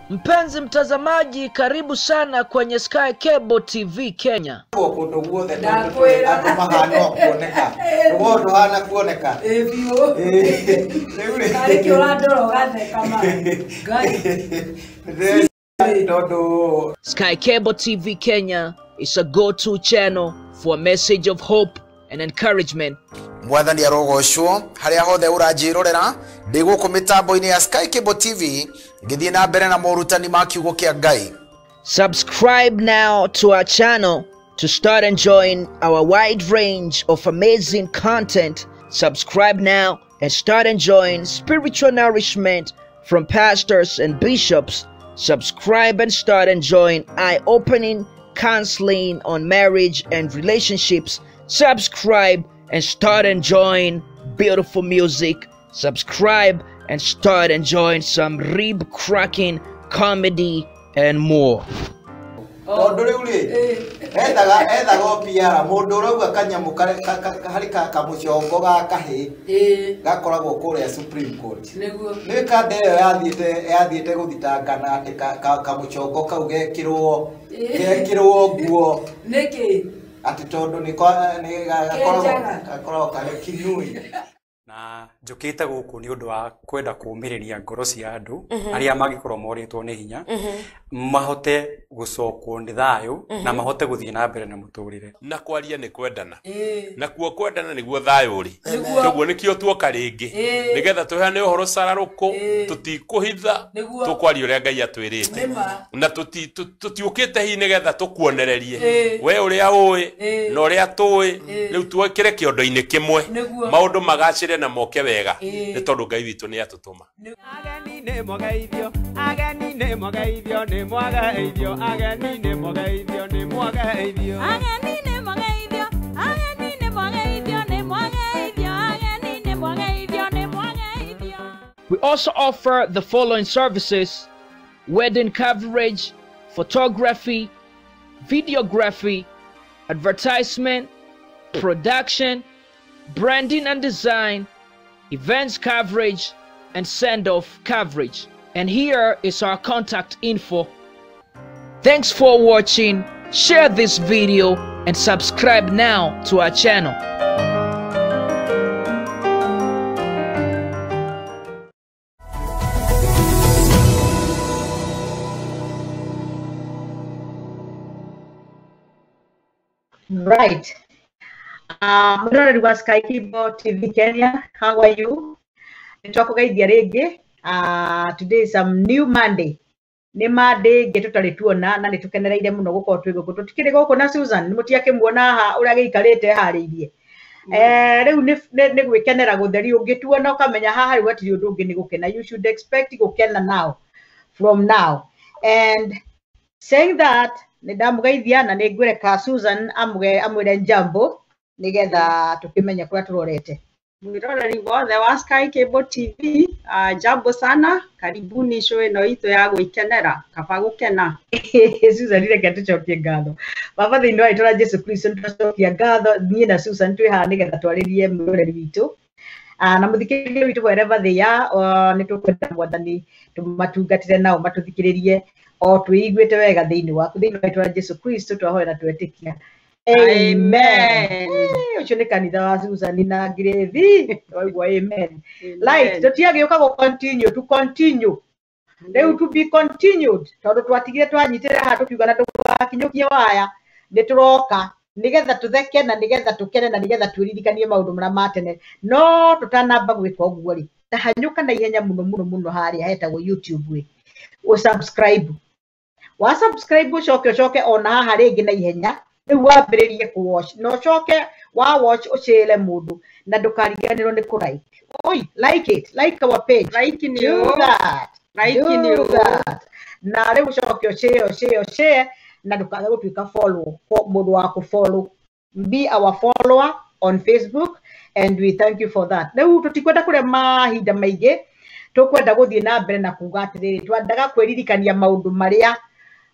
Mpenzi mtazamaji, karibu sana kwenye Sky Cable TV Kenya. Kundu guothe andu mahana kuoneka ruo ruhana kuoneka Sky Cable TV Kenya is a go-to channel for a message of hope and encouragement. Mwathani arogocwo haria hothe uranjirorera ndi guku mitambo-ini ya Sky Cable TV ngithie na mbere na morutani ma kiugo kia Ngai. Subscribe now to our channel to start enjoying our wide range of amazing content. Subscribe now and start enjoying spiritual nourishment from pastors and bishops. Subscribe and start enjoying eye-opening counseling on marriage and relationships. Subscribe and start enjoying beautiful music. Subscribe and start enjoying some rib-cracking comedy and more. Tondu riu ri ethaga opiara mundu urauga kanyamu hari kamucongo ga kahi gakoragwo kuria Supreme Court. Ni kande iyo yathiete guthitangana ati kamucongo kau gekirwo nguo niki ati tondu ni gakoragwo kari kinui. Na njũkĩte gũkũ nĩ ũndũ wa kwenda kũũmĩrĩria ngoro cia andũ arĩa mangĩkorwo morĩtwo nĩ hinya mahote gũcokwo nĩ thayũ na mahote gũthiĩ na mbere na mũtũrĩre. Na kwaria nĩ kwendana, na kuo kwendana nĩguo thayũ ũrĩ, koguo nĩkĩo tuoka rĩngĩ nĩgetha tũheane ũhoro cararũkũ, tũtikũhitha, tũkwaria ũrĩa Ngai atwĩrĩte, na tũtiũkĩte hihi nĩgetha tũkuonererie we ũrĩa ũĩ na ũrĩa tũĩ, rĩu twĩkĩre kĩondo-inĩ kĩmwe maũndũ magacĩre na moke wega nĩ tondũ Ngai witũ nĩ atũtũma. Ageni nĩ mwageithio, ageni nĩ mwageithio, nĩ mwageithio, ageni nĩ mwageithio, nĩ mwageithio, ageni nĩ mwageithio, ageni nĩ mwageithio, nĩ mwageithio, ageni nĩ mwageithio, nĩ mwageithio. We also offer the following services: wedding coverage, photography, videography, advertisement, production, branding and design, events coverage, and send-off coverage. And here is our contact info. Thanks for watching. Share this video and subscribe now to our channel. Right. Mwiroreri wa Sky Cable TV Kenya, how are you? Nitwakugeithia ringi. Today is some new Monday. Ni Monday ĩngĩ tũtarĩ tuona na nĩtũkenereire mũno gũkorwo twĩ gũkũ. Tũtikĩrĩ gũkũ na Susan, nĩmũtiakĩmuona haha ũrĩa agĩikarĩte harĩirie. Rĩu nĩ gwĩkenera gũtheri, ũngĩtuona ũkamenya haha rĩu hatirĩ ũndũ ũngĩ nĩ gũkena. You should expect gũkena now, from now. And saying that, nĩndamũgeithia na nĩngwĩreka Susan amwĩre njambo nigetha tukimenye kuria turorete. Mwiroreri wothe wa Sky Cable TV, jambo sana, karibuni show ĩno itũ ya gwĩkenera, kaba gũkena. Susan, reke tũcokie ngatho. Baba thĩinĩ wa rĩtwa rĩa Jesu Kristo nĩtwacokia ngatho niĩ na Susan twĩ haha nĩgetha twarĩrie mwiroreri witũ na mũthikĩrĩria witũ wherever they are. Nĩtũkwenda Mwathani tũmatungatĩre nao matũthikĩrĩrie o twĩiguĩte wega thĩinĩ waku. Thĩinĩ wa rĩtwa rĩa Jesu Kristo twahoya na twetĩkia. Amen. Ucio nĩ kanitha wa Susan na Ngirĩthi. Waigua amen. Light, tũtiagĩũka gũ continue, to continue. Rĩu to be continued. Tondũ twatigire twanyitĩre haha tũkiuga na tũgakinyũkia waya, nĩ tũroka nĩgetha tũtheke na nĩgetha tũkene na nĩgetha twĩririkanie maũndũ marĩa ma tene. No tũtanamba gwĩka ũguo rĩ, ta hanyũka na ihenya mũno mũno mũno harĩa hetagwo YouTube rĩ, ũ-subscribe. Wa subscribe ũcoke ũcoke ona haha rĩngĩ na ihenya. Rĩu wambĩrĩrie kũ watch na ũcoke wa watch ũcĩre mũndũ na ndũkariganĩrwo nĩ kũ like. Oi, like it, like our page. Like ni Do that. Like ni Do that. Na rĩu ũcoke ũcĩre ũcĩre ũcĩre na ndũkage gũtuĩka follow mũndũ wa kũ follow. Be our follower on Facebook and we thank you for that. Rĩu tũtikwenda kũrĩa mahinda maingĩ, tũkwenda gũthiĩ na mbere na kuga atĩrĩrĩ, twendaga kwĩririkania maũndũ marĩa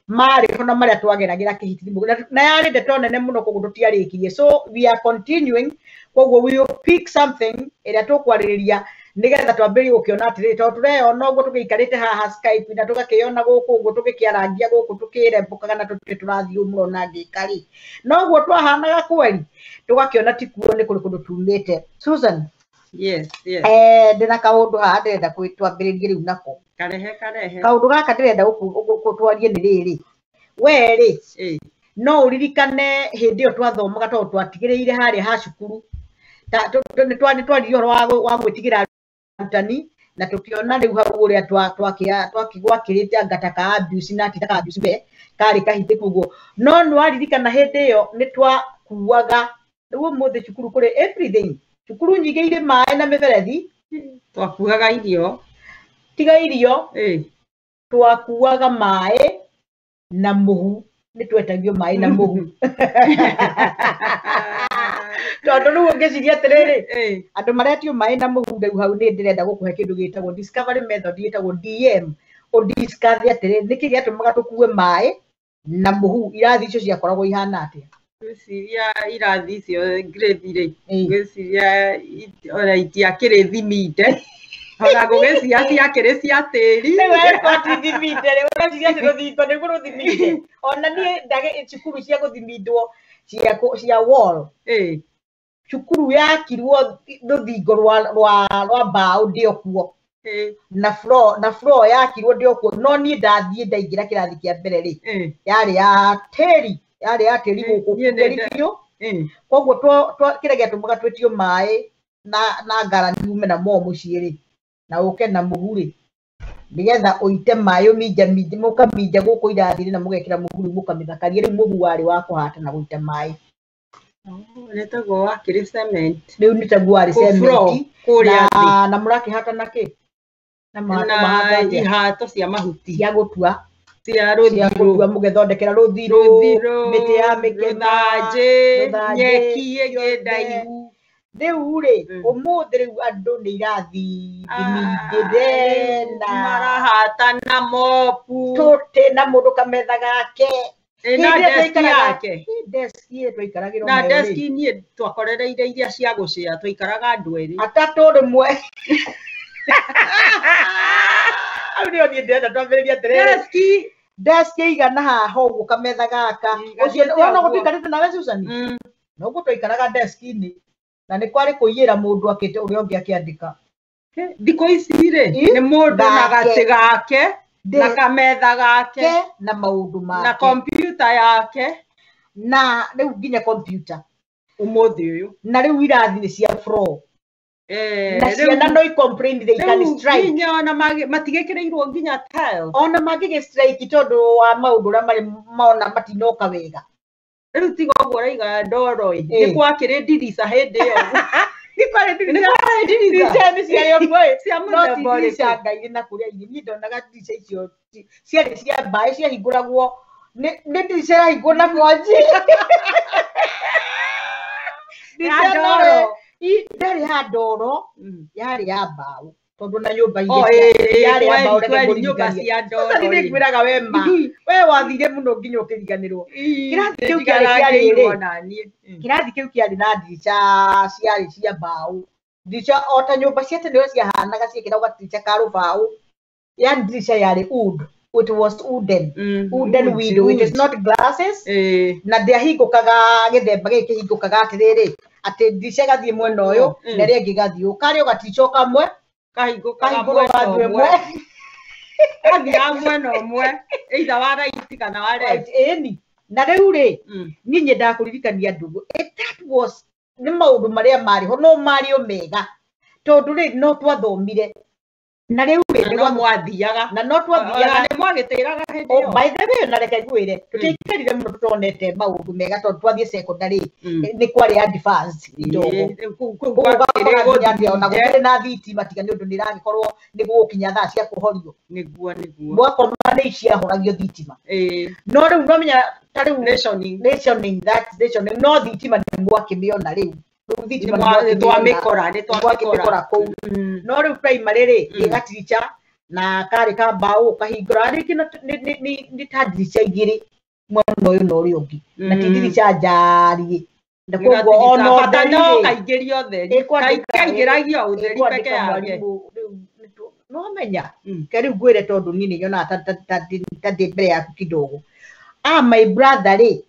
marĩ na marĩa twageragĩra kĩhitithimo na yarĩ ndeto nene mũno koguo tũtiarĩkirie, so we are continuing. Koguo we will pick something ĩrĩa tũkwarĩrĩria Nĩgetha twambĩrĩrie gũkĩona atĩrĩrĩ, tondũ tũreyona ũguo tũgĩikarĩte haha Skype na tũgakĩona gũkũ ũguo tũgĩkĩarangia gũkũ tũkĩrembũkaga na tũtirĩ tũrathiĩ ũũ mũrona ngĩka rĩ, noguo twahanaga kweri, tũgakĩona ti kuo, nĩ kũrĩ kũndũ tumĩte. Susan. Yes, yes. Ndĩna kaũndũ haha ndĩrenda twambĩrĩrie rĩu nako. Karehe, karehe. Kaũndũ gaka ndĩrenda twarie nĩ rĩrĩ, we rĩ, no ũririkane hĩndĩ ĩyo twathomaga, tondũ twatigĩrĩire harĩa ha cukuru, nĩ twaririe ũhoro wa gwĩtigĩra arutani, na tũkĩona rĩu hau ũrĩa gwakĩrĩte anga ta ka abuse na ti ta ka abuse we karĩ kahĩtĩku ũguo. No nĩ waririkana hĩndĩ ĩyo nĩ twakuaga, rĩu ũmũthĩ cukuru kũrĩ everything, cukuru nyingĩ irĩ maĩ na mĩberethi. Twakuaga irio. Tiga irio, twakuaga maĩ na mũhu, nĩ twetagio maĩ na mũhu. Tondũ rĩu ũngĩciria atĩrĩrĩ, andũ maretio maĩ na mũhu, rĩu hau nĩ ndĩrenda gũkũhe kĩndũ gĩtagwo discovery method, gĩtagwo DM, ũdiscover atĩrĩrĩ, nĩkĩ gĩatũmaga tũkue maĩ na mũhu, irathi icio ciakoragwo ihana atĩa? Ngwĩciria irathi icio grade rĩ, ngwĩciria ona itiakĩrĩ thiminde, ona ngũgĩciria ciakĩrĩ cia tĩri. Rĩu ti thiminde rĩ, ũreciria atĩ rũthingo nĩguo rũthiminde? Ona niĩ ndagĩ cukuru cia gũthimindwo cia wall, cukuru yakirwo rũthingo rwa mbaũ ndĩ o kuo, na floor yakirwo ndĩ o kuo, no niĩ ndathiĩ ndaingĩra kĩrathi kĩa mbere rĩ, yarĩ ya tĩri, yarĩ ya tĩri gũkũ tĩri biũ. Koguo kĩrĩa gĩatũmaga twĩtio maĩ na ngarani ume na mo mũciĩ rĩ, na ũke na mũhu rĩ, nĩgetha ũite maĩ ũminjaminje, mũkaminja gũkũ irathi-inĩ na mũgekĩra mũhu rĩu mũkamĩthakaria. Rĩu mũhu warĩ wa kũhata na gũita maĩ. Nĩ taguo wakĩrĩ cement. Rĩu nĩ taguo warĩ cement. Kũrĩa thĩ. Na mũrakĩhata na kĩ? Na Na ihato cia mahuti. Cia gũtua. Cia rũthirũ. Gũtua mũgethondekera rũthirũ, mĩtĩ ya mĩkeba, rũthanjĩ, nyeki ĩngĩ ndaihu. Rĩu rĩ, ũmũthĩ rĩu andũ nĩ irathi thimindĩre na marahata na mopu, tũtĩ na mũndũ kametha gake. Na deski yake. Deski ĩyo twaikaragĩra Na deski niĩ twakorereire iria cia gũcĩa, twaikaraga andũ erĩ. Atatũ rĩmwe. Hau nĩho niĩ ndĩrenda twambĩrĩrie atĩrĩrĩ. Deski. Deski ĩigana haha ũguo kametha gaka. Ũcio wona ũguo tũikarĩte nawe Susan? Noguo twaikaraga deski-inĩ. Na nĩ kwarĩ kũiyĩra mũndũ akĩte ũrĩa ũngĩ akĩandĩka. Thikũ ici rĩ, nĩ mũndũ na gatĩ gake, na kametha gake, na maũndũ make, na kompiuta yake, na rĩu nginya kompiuta ũmũthĩ ũyũ. Na rĩu irathi nĩ cia floor. Na ciana no i-complain, they can strike. Nginya ona matigĩkĩrĩirwo nginya tiles. Ona mangĩgĩ strike tondũ wa maũndũ ũrĩa marĩ mona matinoka wega. Rĩu tiga ũguo ũraiga ndoro ĩ, nĩ gwakĩrĩ ndirica hĩndĩ ĩyo. Nĩ kwarĩ ndirica. Ndirica nĩ ciarĩ o kuo ĩ. Cia No ti mũthemba ndirica ũrĩkũ? Ngai na kũrĩa irio. Niĩ ndonaga ndirica icio ciarĩ cia mbaĩ ciahingũragwo. Nĩ ndirica ĩrahingwo na mwanji. Ya ndoro. Ndarĩ ya ndoro, yarĩ ya mbaũ. Tondũ na nyũmba igĩrĩ yarĩ ya mbaũ, reke ngũririkanie. Sasa nĩ ngwĩraga we ma, we wathire mũno nginya ũkĩriganĩrwo. Kĩrathi kĩu kĩarĩ kĩa rĩrĩ, kĩrathi kĩu kĩarĩ na ndirica ciarĩ cia mbaũ. Ndirica o ta nyũmba cia tene ũrĩa ciahanaga, ciekĩragwo gatirica ka rũbaũ. Yani ndirica yarĩ wood. It was wooden. Wooden window. It is not glasses. Na ndĩahingũkaga gĩthemba gĩkĩ kĩhingũkaga atĩrĩrĩ, atĩ ndirica ĩgathiĩ mwena ũyũ na ĩrĩa ĩngĩ ĩgathiĩ ũũ. Karĩ o gatirica o kamwe kahingũkaga mwena ũmwe. Kathiaga mwena ũmwe, either wa right kana wa left. Ĩni. Na rĩu rĩ, niĩ nyendaga kũririkania andũ, that was nĩ maũndũ marĩa marĩ ho, no marĩ o mega. Tondũ rĩ, no twathomire. Na rĩu rĩ, no mwathiaga. Na no twathiaga. Ona nĩ mwagĩtĩraga hĩndĩ ĩyo. By the way, na reke ngwĩre, tũtiaikarire mũno tũtonete maũndũ mega tondũ twathiĩ secondary nĩ kwarĩ advanced kidogo. Koguo ũgakora nginya atĩ ona gũtirĩ na thitima tiga nĩ ũndũ nĩ ĩragĩkorwo nĩ gũgũkinya thaa cia kũhorio. Nĩguo, nĩguo. Mwakoma nĩ ciahoragio thitima. No rĩu no menya ta rĩu rationing, that rationing, no thitima nĩ mwakĩmĩona rĩu. Rĩu thitima nĩ Nĩ twamĩkora kũu. No rĩu primary rĩ, ĩgatirica na karĩ ka mbaũ ũkahingũra, rĩngĩ nĩ ta ndirica igĩrĩ mwena ũyũ na ũrĩa ũngĩ, na ti ndirica njariĩ. Na koguo ona Bata no ũtheri rĩ, kaingĩrio ũtheri. ĩkwandĩka Kaingĩragio ũtheri peke ĩkwandĩka yake. mwarimũ rĩu no menya ke rĩu ngwĩre tondũ niĩ nĩ nyonaga ta ndĩ mbere yaku kidogo. Ah, my brother rĩ,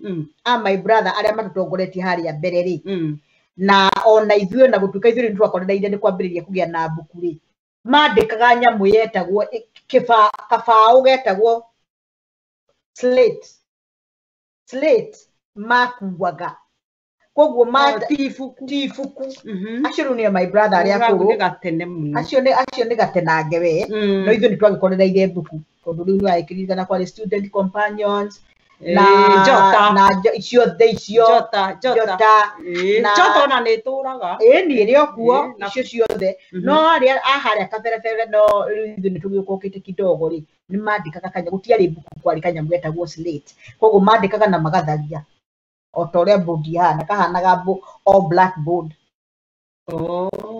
ah, my brother arĩa matũtongoretie harĩa mbere rĩ, na ona ithuĩ ona gũtuĩka ithuĩ nĩ twakorereire nĩ kwambĩrĩria kũgĩa na mbuku rĩ, mandĩkaga nyamũ yetagwo kabaũ getagwo slate. Slate makuaga koguo ti ibuku, ti ibuku. Acio rĩu nĩo my brother arĩa Kau akũrũ nĩ gatene mũno. Acio nĩ gatenange we, no ithuĩ nĩ twagĩkorereire mbuku tondũ rĩu nĩ wagĩkĩririkana kwarĩ student companions na Njota. na ciothe icio Njota, njota. Njota Njota ona nĩ ĩtũraga. Ĩĩ nĩ ĩrĩ o kuo icio ciothe, no arĩa a harĩa kaberebere, no rĩu ithuĩ nĩ tũgĩũkũkĩte kidogo rĩ, nĩ mandĩkaga kanya gũtiarĩ mbuku, kwarĩ kanyamũ getagwo slate, koguo mandĩkaga na magatharia o ta ũrĩa board ihana, kahanaga o blackboard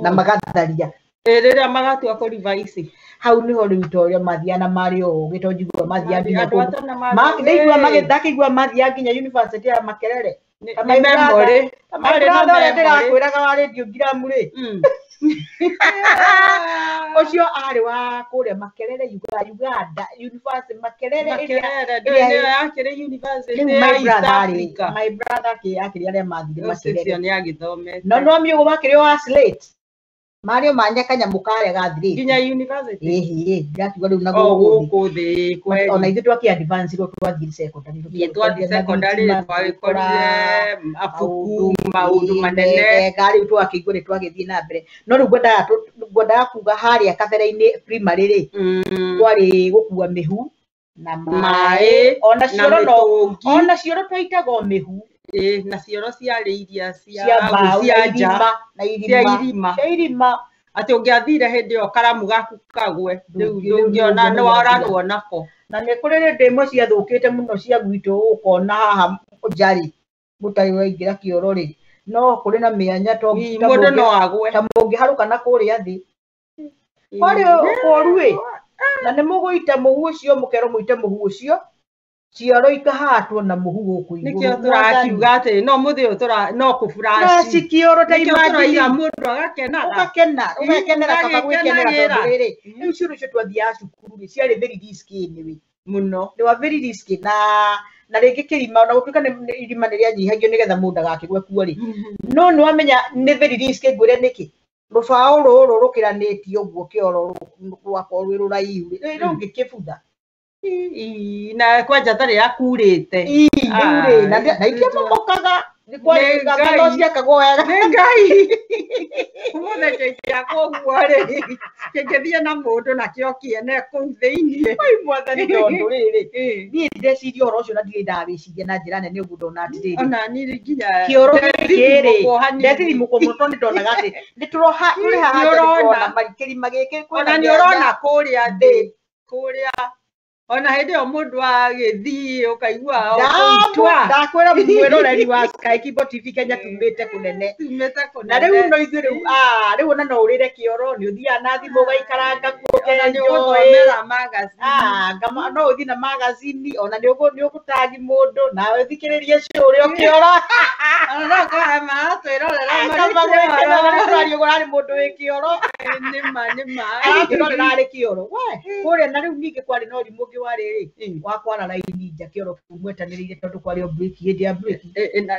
na magatharia. Rĩrĩa magatua kũ revise. Hau nĩho rĩu ta ũrĩa mathiaga na marĩ ũgĩ tondũ njiguaga mathiaga nginya Andũ kũndũ a tene marĩ ndaigua ũgĩ. ndakĩigua mathiaga nginya university ya Makerere. Ta Nĩ my brother- memory. ta my Marĩ na brother ũrĩa memory. ndĩrakwĩraga wa Radio Gram rĩ, ũcio arĩ wa kũrĩa Makerere, Uganda University Makerere ĩrĩa- Makerere, ĩrĩa- nĩyo yakĩrĩ university rĩu ya my East brother rĩ, Africa. my brother akĩrĩ arĩa mathire Ũcio Makerere. nĩ agĩthomete. No no miũgũ makĩrĩ wa slate marĩ o manya kanyamũ karĩa gathirĩte Nginya university. Ĩhĩ, ndĩrakiuga rĩu na O gũkũ thĩ. gũkũ thĩ kweli. Ona ithuĩ twakĩ advance irwo twathire secondary. Ithuĩ twathiĩ secondary twagĩkorire mabuku maũndũ manene. Mega rĩu twakĩigua nĩ twagĩthiĩ na mbere, no rĩu ngwendaga kuga harĩa kabere-inĩ primary rĩ, kwarĩ gũkua mĩhu na maĩ Maĩ, ona na cioro no mĩtũngi. Ona cioro twaitaga o mĩhu. Ĩĩ, na cioro ciarĩ iria cia Cia mbaũ cia na nja. irima, na Cia irima. irima. Cia irima. Atĩ ũngĩathire hĩndĩ ĩyo karamu gaku kagwe rĩu Ndũngĩona ndũngĩona nĩ nĩ wathira. waranwo nako. Na nĩ kũrĩ rĩndĩ imwe ciathũkĩte mũno cia gwitũ ũkona haha njarĩ mũtarĩ waingĩra kĩoro rĩ, no kũrĩ na mĩanya to Ii, ta mũndũ no agwe. Ta mũngĩharũka na kũrĩa thĩ kwarĩ kũru ĩ, na nĩ mũgũita mũhu ũcio, mũkerwo mũite mũhu ũcio, cioro ikahatwo na mũhu gũkũ igũrũ. Nĩkĩo tũrakiuga atĩ no mũthĩ ũyũ no kũburaci. Flash kĩoro ta Nĩkĩo tũraiga imagine. mũndũ agakenaga. Ũgakena, ũgakenera kaba gwĩkenera Ũgagĩkenagĩra. tondũ rĩrĩ, rĩu cioro icio twathiaga cukuru rĩ, ciarĩ very risky anyway. Mũno. They were very risky na rĩngĩ kĩrima ona gũtuĩka nĩ irima nĩ rĩanyihagio nĩgetha mũndũ ndagakĩgwe kuo rĩ, no nĩ wamenya nĩ very risky. Ngwĩre nĩkĩ, rũbaũ rũrũ rũkĩranĩtio ũguo kĩoro rwakorwo rwĩ rũraihu rĩ, rũngĩkĩbutha. Ii, na kwanja tarĩ yakurĩte. Ii, rĩu rĩ, na itiamomokaga, nĩ kwarĩ Nĩ nganga no Ngai. ciakagwo wega. Nĩ Ngai. Ũmũthĩ kĩngĩakwo ũguo rĩ, kĩngĩthiĩ na mũndũ nakĩo kĩene kũu thĩiniĩ. Oi mwathani, tondũ rĩrĩ, niĩ ndeciria ũhoro ũcio na ndirĩ ndawĩciria na njĩra nene ũguo, ndona atĩrĩrĩ, Ona niĩ nginya kĩoro gĩkĩ rĩ, ndethithimũkwo hanini. ndethithimũkwo mũno tondũ nĩndonaga atĩ nĩ tũroha tũrĩ haha Nĩ nja ũrona. nĩtũrona kĩrima gĩkĩ kwĩna Ona nĩ mĩanya. ũrona kũrĩa thĩ, kũrĩa ona hĩndĩ ĩyo mũndũ agĩthiĩ ũkaigua o kũu twa. Ndakwĩra mwĩroreri wa Sky Kimbo TV Kenya, tumĩte kũnene. Tumĩte kũnene. Na rĩu no ithuĩ rĩu, ah, rĩu ona no ũrĩre kĩoro, nĩ ũthiaga na thimũ ũgaikaranga kuo Ona nĩ ũkenjoy. ũgũthomera magazine. Ah, ngama no ũthiĩ na magazini, ona nĩ ũgũtagi mũndũ nawe ũthikĩrĩrie show ũrĩa ũkĩoro. Ona no ũkorwo maratwĩrorera marĩ Kaba gwĩkena kĩoro. marĩ tũraria ũguo arĩ mũndũ wĩ kĩoro. Nĩma, nĩma. Aratwĩrorera arĩ kĩoro we kũrĩa. Na rĩu ningĩ kwarĩ na ũrimũ ũngĩ warĩ rĩ wa kwara raini nja kĩoro kĩu mwetanĩrĩire tondũ kwarĩ o break, hĩndĩ ya break.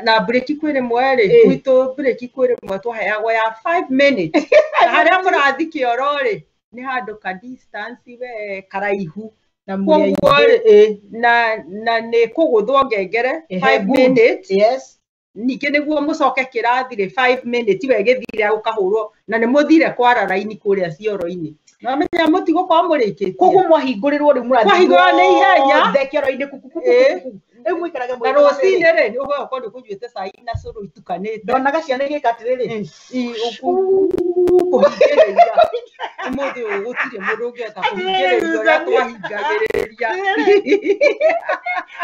Na break kwĩ rĩmwe rĩ, gwitũ break kwĩ rĩmwe twaheagwo ya 5 minutes. Na harĩa mũrathi kĩoro rĩ, nĩ handũ ka distance we karaihu. Na Koguo rĩ, na nĩ kũgũthwo ngengere 5 Good. minutes. Yes. Ningĩ nĩguo mũcoke kĩrathi rĩ, 5 minutes we gĩthire gũkahũrwo na nĩ mũthire kwara raini kũrĩa cioro-inĩ. Namenya mũtigũkorwo mũrĩkĩtie. Koguo mwahingũrĩrwo rĩu mũrathiĩ Kwahingũrwo nĩ ihenya. othe kĩoro-inĩ kuku kuku kuku. Rĩu mũikarage Na mwĩrora rũcinĩ rĩ, nĩ ũgũkorwo nĩ ũkũnyuĩte cai na cũrũ itukanĩte. Ndonaga ciana igĩka atĩrĩrĩ, kũhingĩrĩria. Ũmũthĩ ũyũ gũtirĩ mũndũ ũngĩhota kũhingĩrĩria ũrĩa twahingagĩrĩria.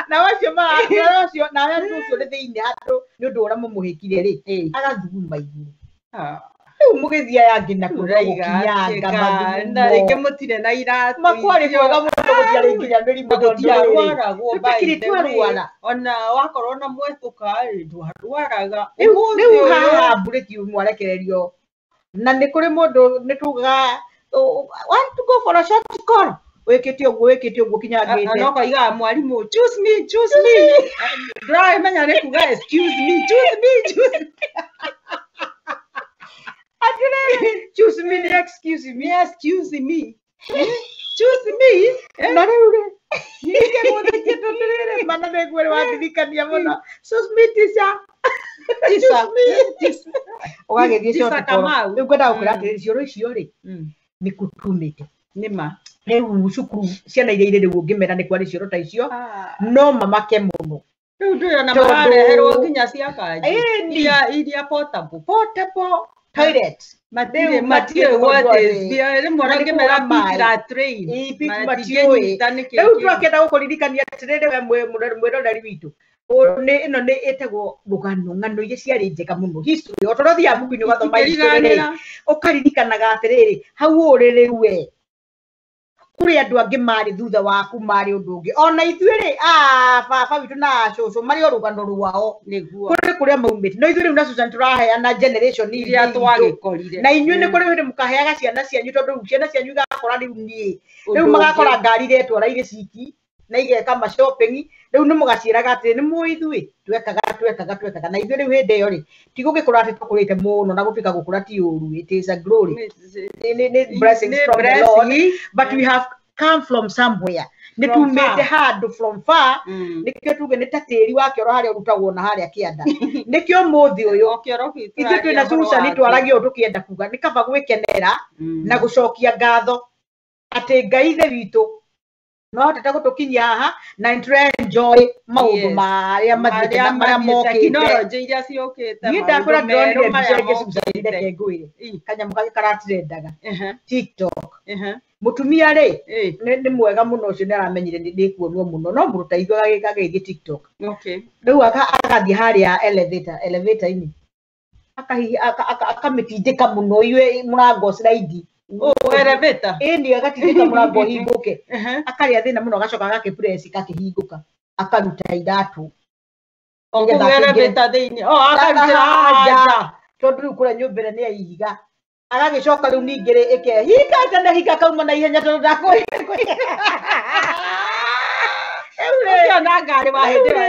Na wacio ũcio nawe andũ ũcio ũrĩ thĩinĩ handũ nĩ ũndũ ũrĩa mũmũhĩkire rĩ, agathuguma igũrũ. Rĩu mũgĩthiaga nginya kũrĩa gũkinyanga mathugumo. Na rĩngĩ mũtirĩ na iratũ. Makwari kwega mũno gũtiarĩ nginya mĩrimũ tondũ rĩrĩ, Tũtiarwaragwo by tũtikĩrĩ the way. twarwara. Ona wakorwo na mwetũka rĩ, ndwarwaraga. Rĩu Ũmũthĩ rĩu ũyũ- haha mburĩki mwarekererio na nĩ kũrĩ mũndũ nĩ tugaga want to go for a short call wĩkĩte ũguo wĩkĩte ũguo kinyangĩte. Na ũkoigaga mwarimũ choose me, choose me. Ndũramenya nĩ kuga excuse me, choose me, choose me. Atĩrĩrĩ, choose me nĩ excuse me. Excuse me. Choose me. Na rĩu rĩ ningĩ gũthĩkĩte atĩrĩrĩ mana nĩguo wandirikania mũno. Choose me teacher. Teacher. Choose me. Ũgagĩthiĩ Teacher short call. Kamau. Rĩu ngwendaga gũkwĩra atĩrĩrĩ cioro icio rĩ nĩ kũtumĩte. Nĩ ma. Rĩu cukuru ciana iria irĩ rĩu ũngĩmera nĩ kwarĩ cioro ta icio no mamake mũno. Rĩu ndũrĩ ona Tondũ- marareherwo nginya cia kanji. Ĩni. Iria portable. Portable toilet. Matirĩ Rĩu matiũĩ matirĩ what ũndũ is. atĩ- Rĩmwe na nĩ ũngĩmera kũgũra maĩ. pit latrine. Ĩ, pit matiũĩ. Matingĩnyita nĩkĩ Rĩu kĩu. twakĩenda gũkũririkania atĩrĩrĩ we mwĩroreri witũ ĩno nĩ ĩtagwo rũgano ng'ano iria ciarĩ njega mũno history o tondũ ũthiaga buku-inĩ ũgathoma history rĩ Itingĩriganĩra. ũkaririkanaga atĩrĩrĩ hau ũrĩ rĩu we kũrĩ andũ angĩ marĩ thutha waku marĩ ũndũ ũngĩ ona ithuĩ rĩ baba witũ na cũcũ marĩ o rũgano rwao Nĩguo. kũrĩ kũrĩa maumĩte no ithuĩ rĩu na Susan tũraheana generation Iria itũ. twagĩkorire. Na inyuĩ nĩ kũrĩ hĩndĩ mũkaheaga ciana cianyu tondũ rĩu ciana cianyu igakora rĩu niĩ rĩu Ũndũ magakora ũngĩ. ngari iretwara irĩ ciki na igeka ma shopping rĩu nĩ mũgaciĩraga atĩrĩ nĩ mũĩ ithuĩ twekaga twekaga twekaga na ithuĩ rĩu hĩndĩ ĩyo rĩ ti gũgĩkũra atĩ tũkũrĩte mũno na gũtuĩka gũkũra ti ũru it is a glory nĩ blessings Nĩ from the Lord blessing. But we have come from somewhere nĩ From tumĩte far. handũ from far nĩkĩo tuge nĩ ta tĩri wa kĩoro harĩa ũrutagwo na harĩa kĩanda nĩkĩo mũthĩ ũyũ O kĩoro gitũ ithuĩ twĩna tũraria ũhoro Susan wa twaragia ũndũ tũkĩenda kuga nĩ kaba gwĩkenera na gũcokia ngatho atĩ Ngai ithe witũ no ahotete gũtũkinyia haha na nĩ enjoy maũndũ Yes. marĩa mathiĩte na Marĩa marĩa mathiĩte, mokĩte tekinoronjĩ iria ciũkĩte, niĩ ndakwĩra maũndũ ndĩronire merũ mbica marĩa ĩngĩ Susan mokĩte. reke ngwĩre kanyamũ kangĩ karatirendaga Ehe, TikTok ehe. Mũtumia rĩ Ĩ, nĩ mwega mũno ũcio nĩ aramenyire nĩ kuonwo mũno no mũrũteithio agagĩthiĩ TikTok okay. rĩu agathiĩ harĩa elevator elevator-inĩ akamĩtindĩka mũno iwe mũrango slide. Oh, elevator. Ĩni agatindĩka mũrango ũhingũke Ehe. akarĩa thĩna mũno agacoka agakĩpress gakĩhingũka akaruta iratũ O kũu Nĩgetha akĩingĩre. elevator thĩinĩ. Oh, akarutĩra Haha nja. nja tondũ rĩu kũrĩa nyũmba ĩrĩa nĩ ya ihiga agagĩcoka rĩu ningĩ rĩ ĩkehinga ĩtanahinga kauma na ihenya tondũ ndakũĩ Ũcio na ngari wa hĩndĩ ĩyo ya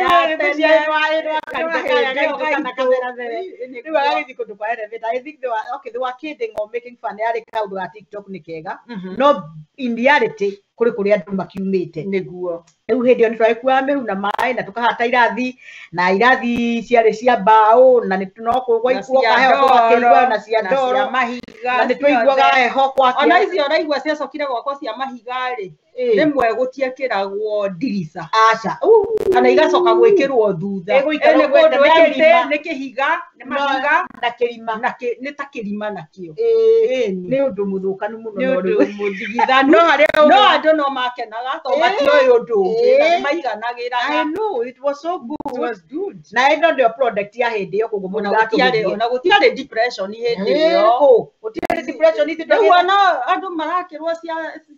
tene. Rĩu agagĩthiĩ kũndũ kwa elevator. I think they were, okay, they were kidding or making fun yarĩ kaũndũ ga TikTok nĩ kega no in reality kũrĩ kũrĩa andũ makiumĩte. Nĩguo. Rĩu hĩndĩ ĩyo nĩ twagĩkuaga mĩhu na maĩ na tũkahata irathi na irathi ciarĩ cia mbaũ na nĩ no Na cia kũgwa heho tũgakĩigua na cia na cia ndoro mahiga na nĩ twaiguaga ciothe. heho gwakĩa. Ona icio ũraigua ciacokire gwakwo cia mahiga rĩ, rĩmwe gũtiekĩragwo ndirica Aca kana igacoka gwĩkĩrwo thutha. Ĩgũikara Ĩ, nĩ ũguo kũndũ nĩ empty, kĩrima. nĩ kĩhiga, nĩ mahiga na kĩrima na nĩ ta kĩrima nakĩo. Ĩĩ, nĩ ũndũ mũthũkanu mũno Nĩ no ũndũ rĩu. mũthigithanu. No harĩa No ũrĩ- andũ no makenaga tondũ Ĩĩ. matioĩ ũndũ ũngĩ na Ĩĩ. nĩ maiganagĩra. I know it was so good. It was good. Na ĩno nĩyo product ya hĩndĩ ĩyo koguo Ona mũndũ gũtiarĩ ona gũtiarĩ depression hĩndĩ ĩyo. kũ gũtiarĩ depression ithuĩ Rĩu twagĩte- ona andũ marakĩrwo cia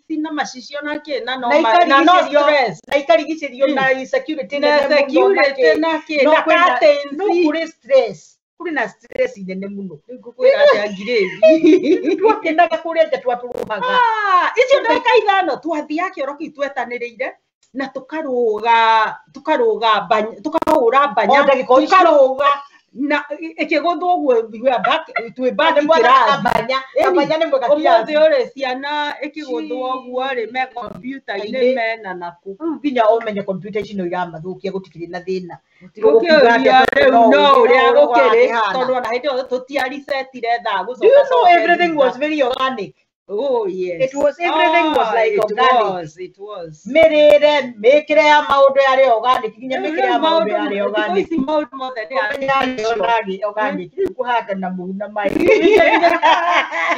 cina macicio na kĩ na no na na no ikarigicĩrio stress. Na ikarigicĩrio na insecurity Na nene mũno na security kĩ. na kĩ No na kwĩna- curtains. no kũrĩ stress kũrĩ na stress nene mũno. Rĩu ngũkwĩra atĩa ngirĩthi. Twakenaga kũrĩa nja twatũrũhaga. Ah, icio ndagĩka ithano twathiaga kĩoro kĩu twetanĩrĩire na tũkarũga tũkarũga banya tũkahũra banya O ndagĩka o icio. tũkarũga na ĩkĩgũthwo ũguo we are back twĩ back Nĩ mwathaga kĩrathi. banya Ĩni, kabanya nĩ mwega ũmũthĩ kĩrathi. ũrĩ ciana ĩkĩgũthwo ũguo rĩ me kompiuta-inĩ Inĩ. mena nakũ. Rĩu nginya ũmenye kompiuta ici no iramathũkia gũtikĩrĩ na thĩna. Gũkĩũria rĩu no ũrĩa gũkĩrĩ gũkĩrĩ tondũ ona hĩndĩ ĩyo tũtiarisetire thaa Do gũcoka you know coke everything thutha. was very organic? Oh yes. It was everything was Ah, like it organic. was, it was. Mĩrĩre, mĩkĩre ya maũndũ yarĩ organic, nginya mĩkĩre ya Rĩu maũndũ yarĩ thikũ organic. ici maũndũ mothe nĩ Yarĩ organic, organic. Rĩu kũhanda na mũhu na maĩ.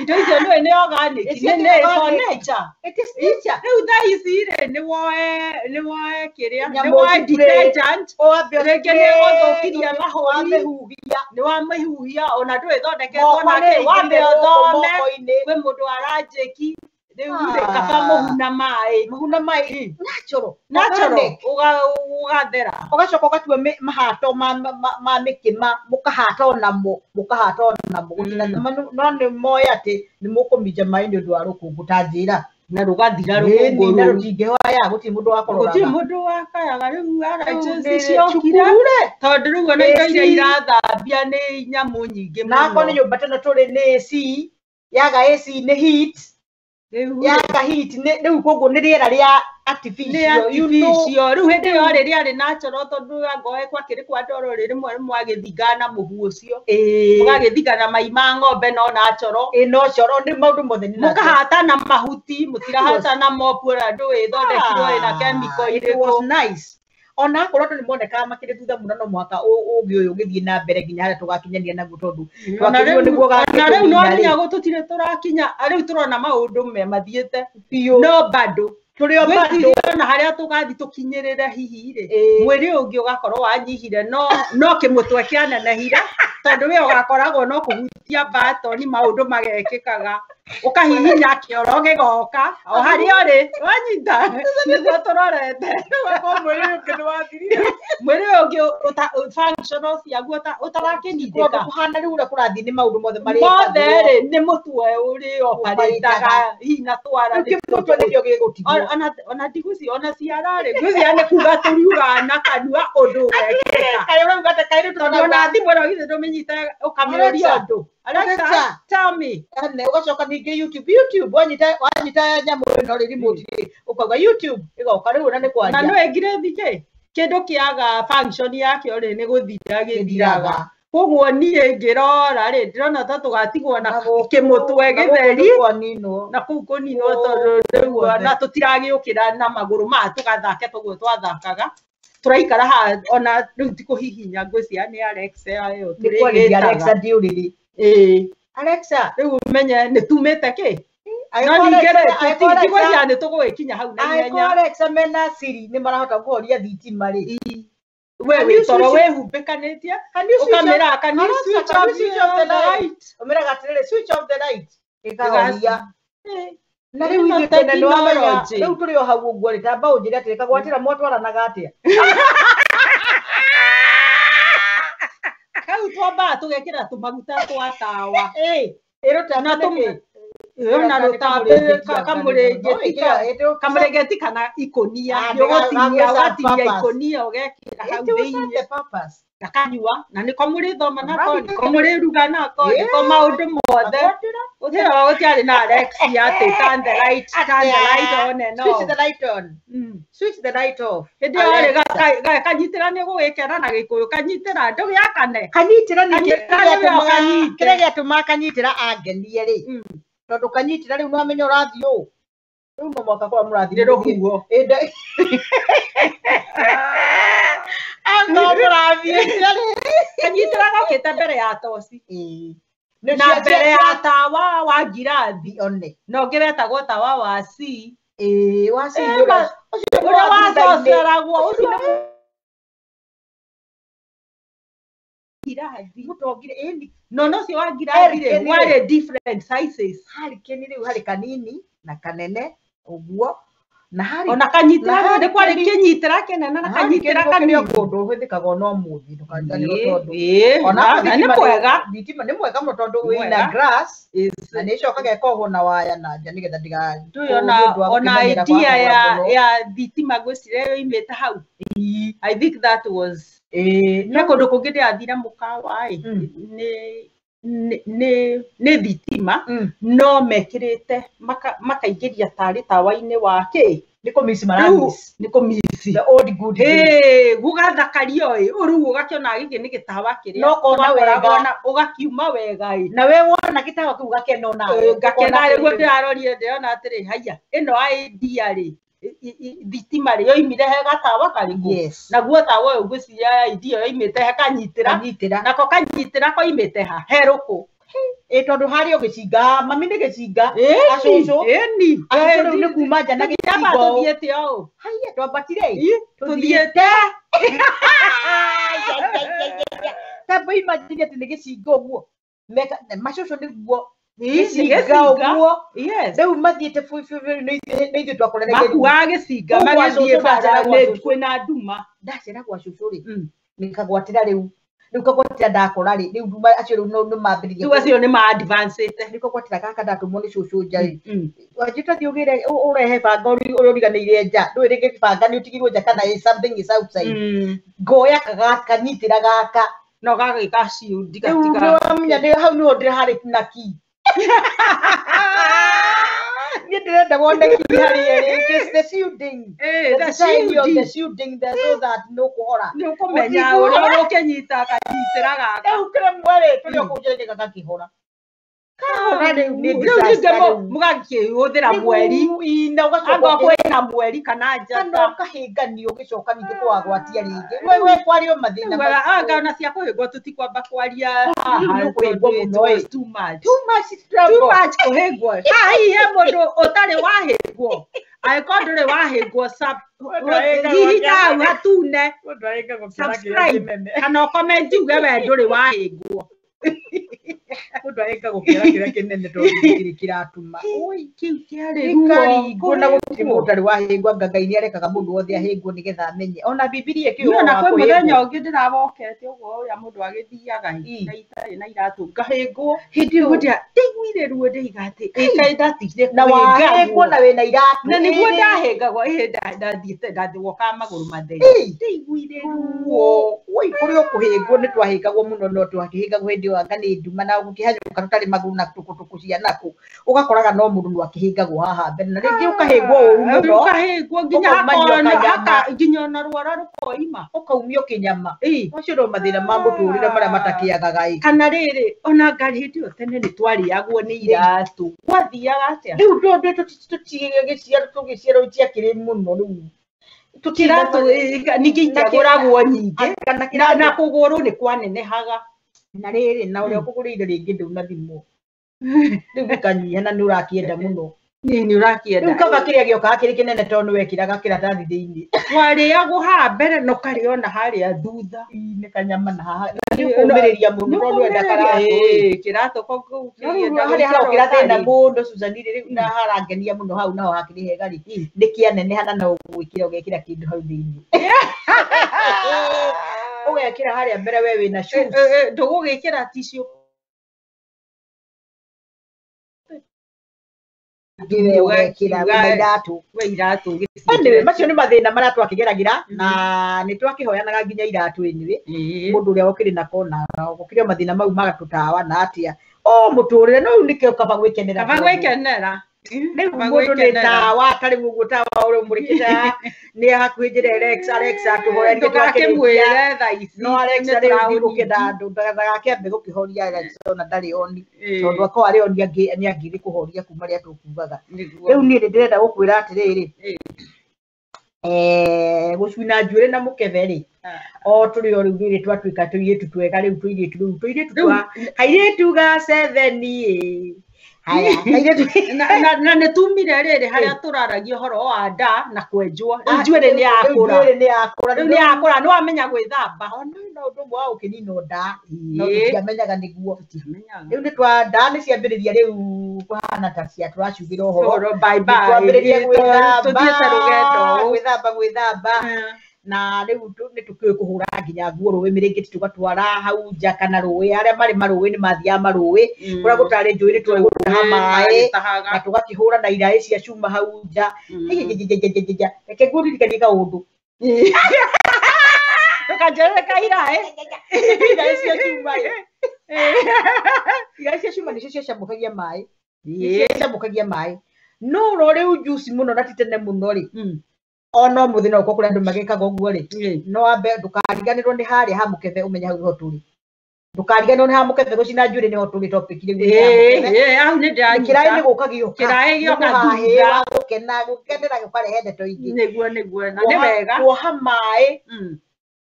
Indo icio nĩ Ndũĩ nĩ organic, It's nĩ not nĩ for organic. nature. It is nature. Rĩu thaa ici rĩ, nĩ woe kĩrĩa, nĩ Nyamũ woe spray. detergent, Wambe rĩngĩ nĩ ĩgũthũkirie mahũri, wamĩhuhia. nĩ wamĩhuhia, ona ndũĩ ĩthondeketwo Moko na nĩ kĩ, wambe ĩingĩrire gũkũ ũthome, moko-inĩ. kwĩ mũndũ aranjĩki, rĩu rĩ, Ah. kaba mũhu na maĩ. Mũhu na maĩ. Natural. Natural, Organic. ũgathera. Ũgacoka ũgatua mahato ma mĩkĩma, mũkahata onamo, mũkahata onamo. No nĩ moĩ atĩ nĩ mũkũminja maĩ nĩ ũndũ wa rũkũngũ ta njĩra. Na rũgathira Ĩni, rũkũngũ na rũu. rũtingĩhoya, gũtirĩ mũndũ wakororaga. Gũtirĩ mũndũ wakayaga rĩu allergies Rĩu nĩ ciokire. cukuru rĩ. Tondũ rĩu ona indo iria AC. irathambia nĩ nyamũ nyingĩ Na akorwo nĩ mũno. nyũmba ta ĩno tũrĩ nĩ AC, yaga AC nĩ heat, Rĩu rĩ, yaga heat nĩ rĩu koguo nĩ rĩera rĩa nĩ artificial, you know. artificial. Rĩu hĩndĩ ĩyo rĩ rĩarĩ natural tondũ angorwo gwakĩrĩ kwa ndoro rĩ, rĩmwe mwagĩthingaga na mũhu ũcio. Ĩĩ. Mũgagĩthinga na mai ma ng'ombe no natural. Ĩĩ, no coro nĩ maũndũ mothe nĩ natural. Mũkahata na mahuti, mũtirahata na mop ũrĩa ndũĩ ĩthondekirwo ĩna chemical It was irĩkũ. nice. Ona akorwo andũ nĩ monekaga makĩrĩ thutha mũno no mũhaka ũũgĩ ũyũ ũgĩthiĩ na mbere nginya harĩa tũgakinyania naguo tondũ Ona twakĩrirwo rĩu nĩguo ona rĩu no ũgakĩtũnina nginya rĩ. tũtirĩ tũrakinya, rĩu tũrona maũndũ me mathiĩte. Biũ. No bado. Tũrĩ o bado. Gwĩciria ona harĩa tũgathiĩ tũkinyĩrĩre hihi rĩ, Ĩĩ. mwĩrĩ ũyũ ũngĩ ũgakorwo wanyihire no kĩmũtwe kĩanenehire tondũ we ũgakoragwo no kũhutia batoni maũndũ magekĩkaga ũkahihinya kĩoro gĩgoka o harĩa ũrĩ wanyita nĩguo tũrorete. Ũgakorwo mwĩrĩ ũyũ ũngĩ nĩwathirire. Mwĩrĩ ũyũ ũngĩ functional ciaguo ũtarakĩnindĩka. Tondũ kũhana rĩu ũrĩa kũrathiĩ nĩ maũndũ mothe Mothe marĩkagwo. rĩ nĩ mũtwe ũrĩ oparĩtaga hihi na twara Rĩu kĩmũtwe nĩkĩo gĩgũtigwo. Ona ndigũci ona ciara rĩ ngwĩciria nĩ kuga tũriugaga na kanua ũndũ ũgekĩka. Kaĩ ũrauga atĩ kaĩ rĩu Tondũ ona thimũ ĩno githĩ ndũmĩnyite ũkamĩũria Alexa, ũndũ. Alexa, Alexa. tell me. Ane, ũgacoka ningĩ YouTube, YouTube wanyita nyamũ ĩno rĩ remote rĩ, ũkauga YouTube ĩgoka rĩu ona nĩ Na kwaria. nĩ ngirĩthi kĩ kĩndũ kĩaga function yakĩo rĩ nĩ gũthira gĩthiraga. Koguo niĩ ngĩrora rĩ ndĩrona ta tũgatigwo na kĩmũtwe gĩtheri na kũu kũninwo tondũ rĩu ona tũtiragĩũkĩra na magũrũ maya tũgathake toguo twathakaga. Tũraikara haha ona rĩu ti kũhihinya ngwĩciria nĩ Alexa ĩyo Nĩ kwarĩria Alexa tũrĩgĩtaga. ndĩ ũrĩrĩ. Ĩĩ. Alexa, Rĩu ũmenye nĩ tumĩte kĩ? No angĩkorwo ningĩ rĩ Alexa- angĩkorwo ndigwĩciria Alexa- nĩ tũgũgĩkinya hau na angĩkorwo ihenya. Alexa mena Siri nĩ marahota kũhoria thitima rĩ. We Can you wĩ toro switch- wĩhumbĩkanĩtie Can you switch off- ũkamĩra can you Alexa, switch can you off switch off the the light? light? Ũmĩraga atĩrĩrĩ, switch off the light. Ĩkahoria. Na rĩu Ĩno ithuĩ tene nĩ wamenya, technology. rĩu tũrĩ o hau ũguo rĩ, tamba ũnjĩre atĩrĩ, kagwatĩra mwatwaranaga atĩa? Kau twambaga tũgekĩra tũmaguta twa tawa. Ĩĩ, ĩrũtamba Na nĩkĩ? Ona rũtambĩ kamũrĩngĩti kana ikũnia Ah, nĩũgũtinia nĩ ũgatinia purpose. ikũnia ũgekĩra hau It was thĩiniĩ the purpose. gakanyua na nĩko mũrĩthoma nako Mũrathiĩ nĩko mũrĩruga nako Ĩĩ. nĩko maũndũ mothe. Kagwatĩra. Gũtirĩ gũtiarĩ na Alexa atĩ turn the light turn the light on and Switch off. the light on. Switch the light off. Hĩndĩ ĩyo rĩ Alexa. kanyitĩra nĩ gũgĩkera na gĩkũyũ kanyitĩra ndũgĩakane. Kanyitĩra ningĩ Kanyitĩra nĩwe ũkanyite. kĩrĩa gĩatũmaga kanyitĩra angenie rĩ, tondũ kanyitĩra rĩu nĩwamenya ũrathiĩ ũũ. Rĩu no mũhaka korwo mũrathiĩ Nĩ rũhuho. Angorwo mũrathiĩ rĩ. Kanyitĩra gokĩte mbere ya toci. Ĩĩ. Nĩ Na mbere ya tawa wa ngirathi. One. Na ũngĩ wetagwo tawa wa C. Ĩĩ, wa C Ĩĩ, nĩ ũrĩa- ũcio nĩ ũrĩa wa thutha-inĩ. wacoceragwo Ũcio ũcio nĩ ngirathi. mũtongire, ĩni. No no ũcio wa ngirathi rĩ Hurricane rĩ. warĩ different sizes. Hurricane rĩu harĩ kanini na kanene ũguo na harĩ Ona kanyitĩra na nĩ kwarĩ hurricane- kĩnyitĩra kĩnene na kanyitĩra kanini kanini. kũndũ ũhũthĩkaga ona ũmũthĩ ndũkariganĩrwo tondũ Ĩĩ, ona na nĩ thitima mwega. thitima nĩ mwega mũno tondũ Nĩ wĩna mwega. grass na nĩ ĩcokaga ĩkohwo na waya na nja nĩgetha ndĩga Ndũĩ ona idea ya thitima ngwĩciria yoimĩte hau. I think that was ĩĩ he kũndũ kũngĩ ndĩrathire mũkawa ĩ nĩ thitima no mekĩrĩte makaingĩria tarĩ tawa-inĩ wa kĩ nĩ kũmici Rĩu maramici nĩ kũmici the old good days. Ĩĩ, gũgathakario ĩ rĩu ũgakĩona gĩkĩ nĩ gĩtawa kĩrĩa No ũkona twakoragwo wega. na ũgakiuma wega ĩ na we wona gĩtawa kĩu gakena onawe ngakena rĩguo ndĩrarorire ndĩrona atĩrĩ haiya ĩno idea rĩ thitima rĩ yoimire he gatawa karĩkũ? Yes. Naguo tawa ũyũ ngwĩciria idea yoimĩte he kanyitĩra Kanyitĩra. nako kanyitĩra koimĩte ha he rũkũ. Ĩ tondũ harĩ o gĩcinga, mami nĩ gĩcinga. Acũcũ. Ĩni. Acũcũ rĩu nĩ kuma nja na Tũthiaga gĩcinga ũũ. tũthiĩte ũũ. Haiya twambatire ĩ. Tũthiĩte. Tamba imagine atĩ nĩ gĩcinga ũguo. Meka macũcũ nĩguo Gĩcinga gĩcinga ũguo. Yes. Rĩu mathiĩte bui bui bui nĩ ithuĩ twakorereire. Makuaga gĩcinga Kũu gwa magĩthiĩ cũcũ bara ndacera gwa nĩ cũcũ. kwĩna nduma. Ndacera gwa cũcũ rĩ. Nĩkagwatĩra rĩu. Rĩu kagwatĩra ndakora rĩ. Rĩu nduma acio rĩu nĩ mambĩrĩria. Rĩu acio nĩ ma advance-ĩte. Rĩu kagwatĩra gaka ndatũmwo nĩ cũcũ nja rĩ. Wanjĩta thiĩ ũgĩre ũrehe banga ũrĩa ũriganĩire nja. Ndũĩ rĩngĩ banga nĩ ũtigirwo nja kana something is outside. Ngoya kanyitĩra gaka. No gagĩka shield Rĩu nĩwamenya nĩ hau nĩho ndĩra harĩ na key. Niĩ ndĩrenda wone key harĩ ĩrĩ. It is the shielding. The The design of the shielding. shielding there so that no kũhora. Nĩ ũkũmenya ũrĩa ũkĩnyita kanyitĩra gaka. Rĩu kĩremwe rĩ tũrĩ o kũu njĩra-inĩ gagakĩhora. Kahora rĩu nĩ Rĩu disaster ningĩ rĩu. mũgakĩhũthĩra mweri. Ina ũgacoka Angorwo kwĩna mweri kana kana njata. ũkahĩnganio ũgĩcoka ningĩ kũwagwatia rĩngĩ. We we kwario mathĩna Ugaga anga ona cia kũhĩngwo tũtikwamba kwaria haha Rĩu nĩ ũkũhĩngwo tondũ it mũno ĩ. was too much. Too much Too trouble. much kũhĩngwo. Haha hihi he mũndũ ũtarĩ wahĩngwo. Angĩkorwo ndũrĩ wahĩngwo hihinya hau hatune subscribe kana ũcomment uge we ndũrĩ wahĩngwo. Mũndũ arĩka gũkĩra kĩrĩa kĩnene tondũ gĩtirĩ kĩratuma. Oi, kĩu kĩarĩ ruo. Gĩkaringwo na gũtirĩ mũndũ ũtarĩ wahĩngwo anga Ngai nĩarekaga mũndũ wothe ahĩngwo nĩgetha amenye. Ona Bibilia ĩkĩũĩ Niĩ ũhoro ona wa kwĩ mũthenya kũhĩngwo. ũngĩ ndĩrawokete ũguo ũrĩa mũndũ agĩthiaga na itarĩ na iratũ ngahĩngwo. Hĩndĩ ĩyo Nĩguo ndaiguire ruo ndĩiga atĩ ĩ kaĩ ndatigire na wahĩngwo kũhĩngagwo. na wĩna iratũ. Na nĩguo Ĩrĩ. ndahĩngagwo ĩhĩ ndathiĩte ndathiwokaga magũrũ matheri. Ĩ. Ndaiguire ruo. Ruo. Woi kũrĩ o kũhĩngwo nĩ twahĩngagwo mũno no twakĩhĩngagwo hĩndĩ ĩyo anga nĩ nduma na gũkĩhanyũka tũtarĩ magũrũ na tũkũtũkũ cia nakũ. Ũgakoraga no mũndũ no akĩhĩngagwo haha mbere na rĩngĩ ũkahĩngwo ũru mũno. Ũkahĩngwo nginya Ũkaumania hakona ũkanyama. nginya ona rwara rũkoima. Ũkaumio kĩnyama. Ĩ. Macio no mathĩna ma mũtũrĩre marĩa matakĩagaga ĩ. Kana rĩrĩ ona ngari hĩndĩ ĩyo tene nĩ twarĩagwo nĩ iratũ. Gwathiaga atĩa? Rĩu tũtigĩciaro tũgĩciarwo itiakĩrĩ mũno rĩu. Kĩratũ ningĩ itiagũragwo nyingĩ Kana na kũgũrũ nĩ kwanenehaga. Na rĩrĩ na ũrĩa ũkũgũrĩire rĩngĩ ndũnathimwo. Rĩu gĩkanyiha na nĩ ũrakĩenda mũno. Nĩ ũrakĩenda. Rĩu kaba kĩrĩa gĩokaga kĩrĩ kĩnene tondũ nĩ wekĩraga kĩratathi thĩinĩ. Warĩagwo haha mbere na ũkarĩa ona harĩa thutha. Nĩ kanyama na haha. Na nĩ ũkũmĩrĩria mũno tondũ wenda karatũ ĩ. Kĩratũ kũu No rĩu harĩa harokĩra thĩna mũno Susan rĩ rĩu na harangenia mũno hau naho hakĩrĩ hega rĩ nĩ kĩaneneha na no ũgwĩkĩra ũgekĩra kĩndũ hau thĩinĩ. Ũgekĩra harĩa mbere we wĩna shoes. Ndũgũgĩkĩra tissue We ũgekĩra wĩna iratũ. We iratũ Anyway, macio nĩ mathĩna marĩa twakĩgeragĩra na nĩ twakĩhoyanaga nginya iratũ anyway. Mũndũ ũrĩa ũkĩrĩ nako na gũkĩrĩ o mathĩna mau ma tũtawa na atĩa. O mũtũrĩre no rĩu nĩkĩo kaba gwĩkenera. Kaba gwĩkenera. Rĩu Kaba mũndũ nĩ gwĩkenera. tawa ta rĩu ũguo tawa ũrĩa ũmũrĩkĩte nĩ hakuhĩ njĩre Alexa Alexa tũhorerie Ndũgakĩmwĩre thaa ici. No Alexa nĩ rĩu tũraũniki. ndigũkĩenda andũ ndagakĩambe gũkĩhoria Alexa ona ndarĩ oni tondũ akorwo arĩ oni nĩ angĩrĩ kũhoria kuma rĩrĩa tũkugaga. Rĩu niĩ nĩ ndĩrenda gũkwĩra atĩrĩrĩ gũcuna njuĩrĩ na mũkebe rĩ o tũrĩ o rĩu rĩrĩ twatuĩka tũirĩtu twega rĩu tũirĩtu rĩu tũirĩtu twa kairĩtu ga seven ĩ haya kairĩtu Na nĩ tumire rĩrĩ harĩa tũraragia ũhoro wa nda na kwenjwo. Rĩu njuĩrĩ nĩ yakũra. Njuĩrĩ nĩ yakũra. Rĩu nĩ yakũra nĩ wamenya gwĩthamba. Ona no ũndũ ũmwe wa gũkĩninwo nda no tũtiamenyaga nĩguo. Rĩu nĩ twa nda nĩ ciambĩrĩria rĩu kũhana ta cia tũraciugĩra ũhoro. Ũhoro, bye bye. Twambĩrĩria gwĩthamba Tũthiĩte rũgendo. Gwĩthamba gwĩthamba na rĩu nĩ tũkĩũĩ kũhũra nginya nguo rũĩ mĩrĩngĩti tũgatwara hau nja kana rũĩ arĩa marĩ marũĩ nĩ mathiaga marũĩ kũrĩa gũtarĩ njũĩ nĩ tũĩ gũtaha maĩ na tũgakĩhũra na iraĩ cia cuma hau nja. Ijijijijijija. Reke ngũririkanie kaũndũ. Ndũkanjĩrĩre kairaĩ. Iraĩ cia cuma ĩ. Iraĩ cia cuma nĩcio ciacamũkagia maĩ. Nĩcio ciacamũkagia maĩ. No ro rĩu juice mũno na ti tene mũno rĩ. Ona ũmũthĩ no ũkorwo kũrĩ andũ magĩkaga ũguo rĩ. No wambe ndũkariganĩrwo nĩ harĩa ha mũkebe ũmenye hau nĩho tũrĩ. Ndũkariganĩrwo nĩ ha mũkebe gũcina njuĩrĩ nĩho tũrĩ topic rĩu nĩ ha mũkebe. Hau nĩ ndĩranyita. Kĩraĩ nĩ gũka gĩũka. Kĩraĩ gĩoka Nĩ kũhahĩra, thutha. gũkena, gũkenera gũkarehe ndeto ingĩ. Nĩguo nĩguo na nĩ wega. Kuoha maĩ,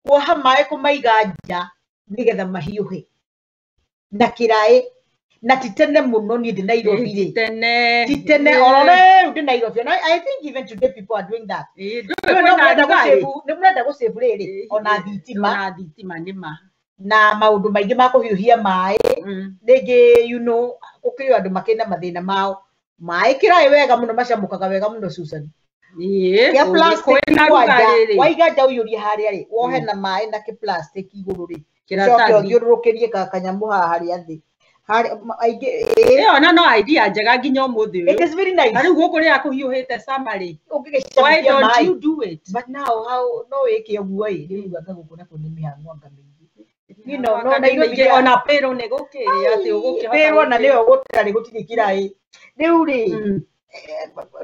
kuoha maĩ kũmaiga nja nĩgetha mahiũhe. Na kĩraĩ Na ti tene mũno niĩ ndĩ Nairobi rĩ. Tene. Ti tene oro rĩu ndĩ Nairobi. And I think even today people are doing that. Ndũĩ kwĩna rugarĩ. Nĩ mũrenda gũsave rĩrĩ ona thitima. Ona thitima nĩ ma. Na maũndũ maingĩ ma kũhiũhia maĩ. Rĩngĩ you know gũkĩrĩ andũ makĩrĩ na mathĩna mao. Maĩ kĩraĩ wega mũno macamũkaga wega mũno Susan. Kĩa plastic kwanja waiga nja ũiyũrie harĩa rĩ wohe na maĩ na kĩ plastic igũrũ rĩ ũcoke ũthiũrũrũkĩrie kanyamũ haha harĩa thĩ. Ĩyo na no idea njega nginya ũmũthĩ ũyũ. It is very nice. Ta rĩu gũkũ rĩrĩa kũhiũhĩte summer rĩ. Ũngĩgĩcamũkia Why don't maĩ. you do it? But now how no wĩke ũguo ĩ rĩu anga gũkũ nakuo nĩ mĩhang'o anga mĩingĩ. You know, no Nairobi ona pĩrwo nĩ gũkĩrĩ atĩ ũgũkĩhota. Pĩrwo na nĩyo gũtarĩ gũtirĩ kĩraĩ. Rĩu rĩ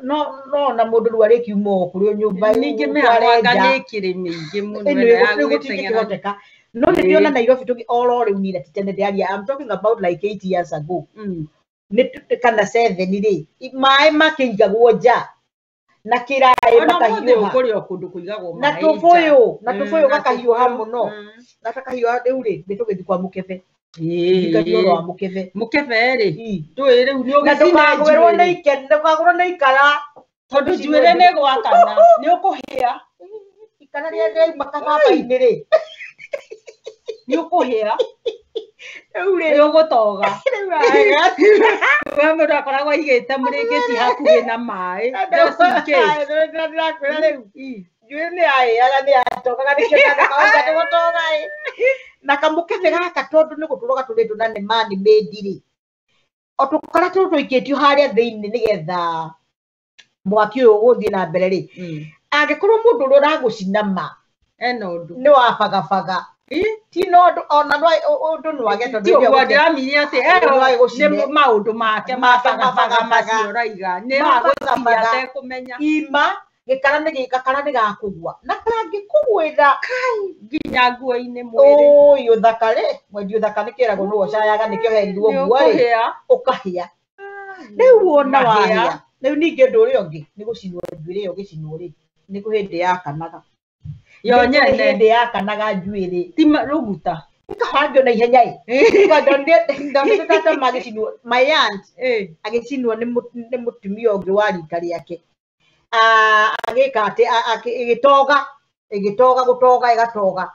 no na mũndũ rĩu arĩkiuma o kũrĩ nyũmba Ningĩ mĩhang'o anga nĩ ĩkĩrĩ mĩingĩ mũno ĩno ya rĩu gũgĩteng'era. gũtingĩkĩhoteka. No nĩ ndĩrona Nairobi tũgĩ oro rĩu niĩ ti tene ndĩraria I'm talking about like 8 years ago. Nĩ kana 7 rĩ maĩ makĩigagwo nja na kĩraĩ makahiũha. Kũrĩ o kũndũ kũigagwo maĩ na tũbũyũ na tũbũyũ gakahiũha mũno na gakahiũha rĩu rĩ nĩ tũgĩthiĩ kwa mũkebe. Ndirikania ũhoro wa mũkebe. Mũkebe rĩ ndũĩ rĩu nĩ Na ũgĩcina ndũkagwĩrwo nĩ njuĩrĩ. ndũkagwĩrwo nĩ ikara tondũ njuĩrĩ nĩ gwakana nĩ ũkũhĩa. Ikara rĩrĩa rĩauma kababa-inĩ rĩ nĩ ũkũhĩa. Rĩu rĩ nĩ ũgũtoga. We mũndũ akoragwo aigĩte mũrĩngĩti hakuhĩ na maĩ just in case. Ndĩrakwĩra rĩu njuĩrĩ nĩ yahĩaga nĩ yatogaga nĩkĩo ndandĩkaga nĩ gũtoga ĩ. Na kamũkebe gaka tondũ nĩ gũtũrwo gatũrĩtwo na nĩ man made rĩ o tũkara tũtũ tũikĩtio harĩa thĩinĩ nĩgetha mwaki ũyũ ũgũthiĩ na mbere rĩ angĩkorwo mũndũ ũrĩa ũragũcina ma ena ũndũ nĩ wabagabaga ti na ũndũ ona no ũndũ no wage tondũ Ti ũguo ndĩramini atĩ nĩ maũndũ make mabagabaga macio ũraiga nĩ wagũciria atekũmenya. Ima gĩkara nĩ gakara nĩ gakũgua na kangĩkũgwĩra nginya nguo-inĩ mwĩrĩ. Ũĩ ũthaka rĩ mwendi ũthaka nĩ kĩragwo nĩwe ũcayaga nĩkĩo herirwo nguo rĩ ũkahĩa. Rĩu wona wahĩa rĩu ningĩ ũndũ ũrĩa ũngĩ nĩ gũcinwo njuĩrĩ ĩyo ĩgĩcinwo rĩ nĩ hĩndĩ yakanaga. Yo nyene. Hĩndĩ yakanaga njuĩrĩ. Ti rũguta. Ĩkahangio na ihenya ĩ. Ndonire tata magĩcinwo my aunt agĩcinwo nĩ mũtumia ũngĩ wa rika rĩake. Agĩka atĩ ĩgĩtoga ĩgĩtoga gũtoga ĩgatoga.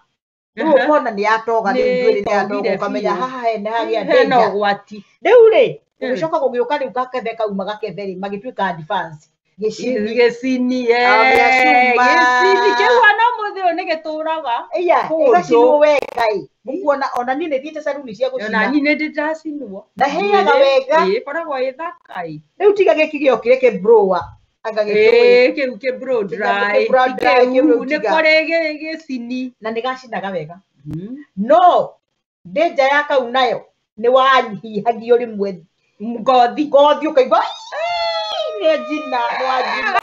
Rĩu ũkona nĩ yatoga rĩu njuĩrĩ nĩ yatoga ũkamenya haha hena hagĩa hena ũgwati. Rĩu rĩ gũgĩcoka gũgĩũka rĩu gakebe kauma gakebe rĩ magĩtuĩka advance. Gĩcini. Gĩcini gĩcini kĩu ona ũmũthĩ ũyũ nĩ gĩtũraga. Iya ĩgacinwo wega ĩ. Ũkuona ona niĩ nĩ thiĩte caruni cia gũcina. Ona niĩ nĩ ndĩ ndacinwo. Na hĩaga wega. Ĩkoragwo ĩ thaka ĩ. Rĩu tiga gĩkĩ gĩokire kĩ blower. Anga gĩkĩũĩ. Kĩu kĩ blow dry. Kĩu nĩ kũrĩ gĩcini. Na nĩ gacinaga wega. No ndĩnja ya kau nayo nĩ wanyihagio rĩmwe ngothi. Ngothi ũkaigua njina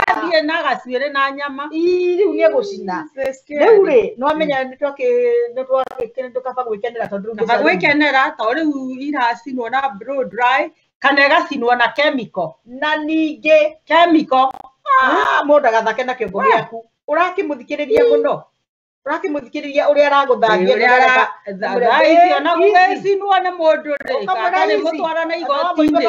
athiĩ na gacuĩrĩ na nyama. Rĩu nĩ egũcina. Rĩu rĩ nĩwamenya nĩtwakĩkaba gwĩkenera tondũ rĩu Kaba gwĩkenera to rĩu iracinwo na blow dry kana ĩgacinwo na chemical. Na ningĩ chemical mũndũ agathake na kĩongo gĩaku ũrakĩmũthikĩrĩria mũno ũrakĩmũthikĩrĩria ũrĩa aragũthambia thaa ici ona gũgĩcinwo nĩ mũndũ rĩ kana nĩ mũtwarana igoti-inĩ